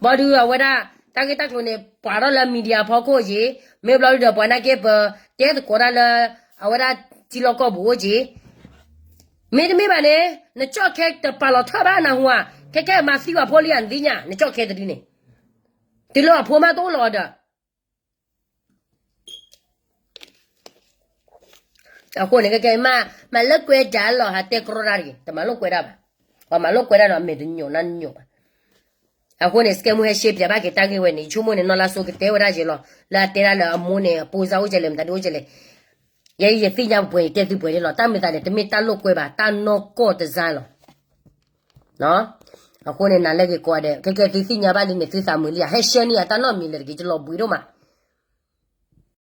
ဘျီဒုးအဝဲဒၣ် တၢ်ဂ့ၢ်တၢ်ကျိၤန့ၣ် ပှၤထီၣ်လၢ media ဖီခိၣ်က့, မ့ၢ်ဘျီဒုဒီး ပှၤနာ်က့ ပတဲသကိးတၢ်လၢ အဝဲဒၣ်ထံလီၢ်ကီၢ်ပူၤအိၣ်က့ မ့တမ့ၢ်ဘၣ်န့ၣ် နကၠီၣ်ခဲတပာ်လီၤထၢၣ်ဘၣ်နၢ်ဟူဧါ, ခဲခဲမၤသံပှၤဖိလံဧါ နသ့ၣ်ညါ, နကၠီၣ်ခဲတဒုန့ၣ်, တုၤလၢအဖိမါတအိၣ်လီၤဒီး အဃိန့ၣ် ကဲကဲမး မၤလိာ်ကွဲတၢ်လီၤ ဟးတဲကြီတၢ်တဂ့ၤ တမၤလိာ်ကွဲတၢ်ဘၣ်. ပှၤမၤလိာ်ကွဲတၢ်ဒီး အမဲာ်တညိးနါတညိးဘၣ်. အဃိန့ၣ် စကဲမူဟဲရှဲပၠးဘၣ်က့ၤတၢ်ဂ့ၢ်ဝဲန့ၣ် ယဆိကမိၣ်န့ၣ် နီၢ်လါစိကတဲဝဲဒၣ်ယဲလီၤ လၢအတဲဒၣ်လၢအမိၢ်န့ၣ် အပိစါအိၣ်ကလဲၣ် မတၤဒုအိၣ်ကလဲၣ်. ယဲယသ့ၣ်ညါပှဲၤပှဲၤန့ၣ် တဲသုပှဲၤန့ၣ်လီၤ. တၢ်မ့ၢ်သးန့ၣ် တမ့ၢ်တၢ်လိာ်ကွဲဘၣ် တၢ်နီၢ်ကီၢ်တစၢ်လီၤ. အဃိန့ၣ် နၤလၢက့ၤကိးဂၤဒဲး ကဲကဲသုသ့ၣ်ညါဘၣ်လံန့ၣ် သုသးမုာ်လံဧါ ဟဲရှဲန့ၢ်ယၤတၢ်နီတမံၤလၢၤတဂ့ၤ ယလီၤဘှံးဒိၣ်မး.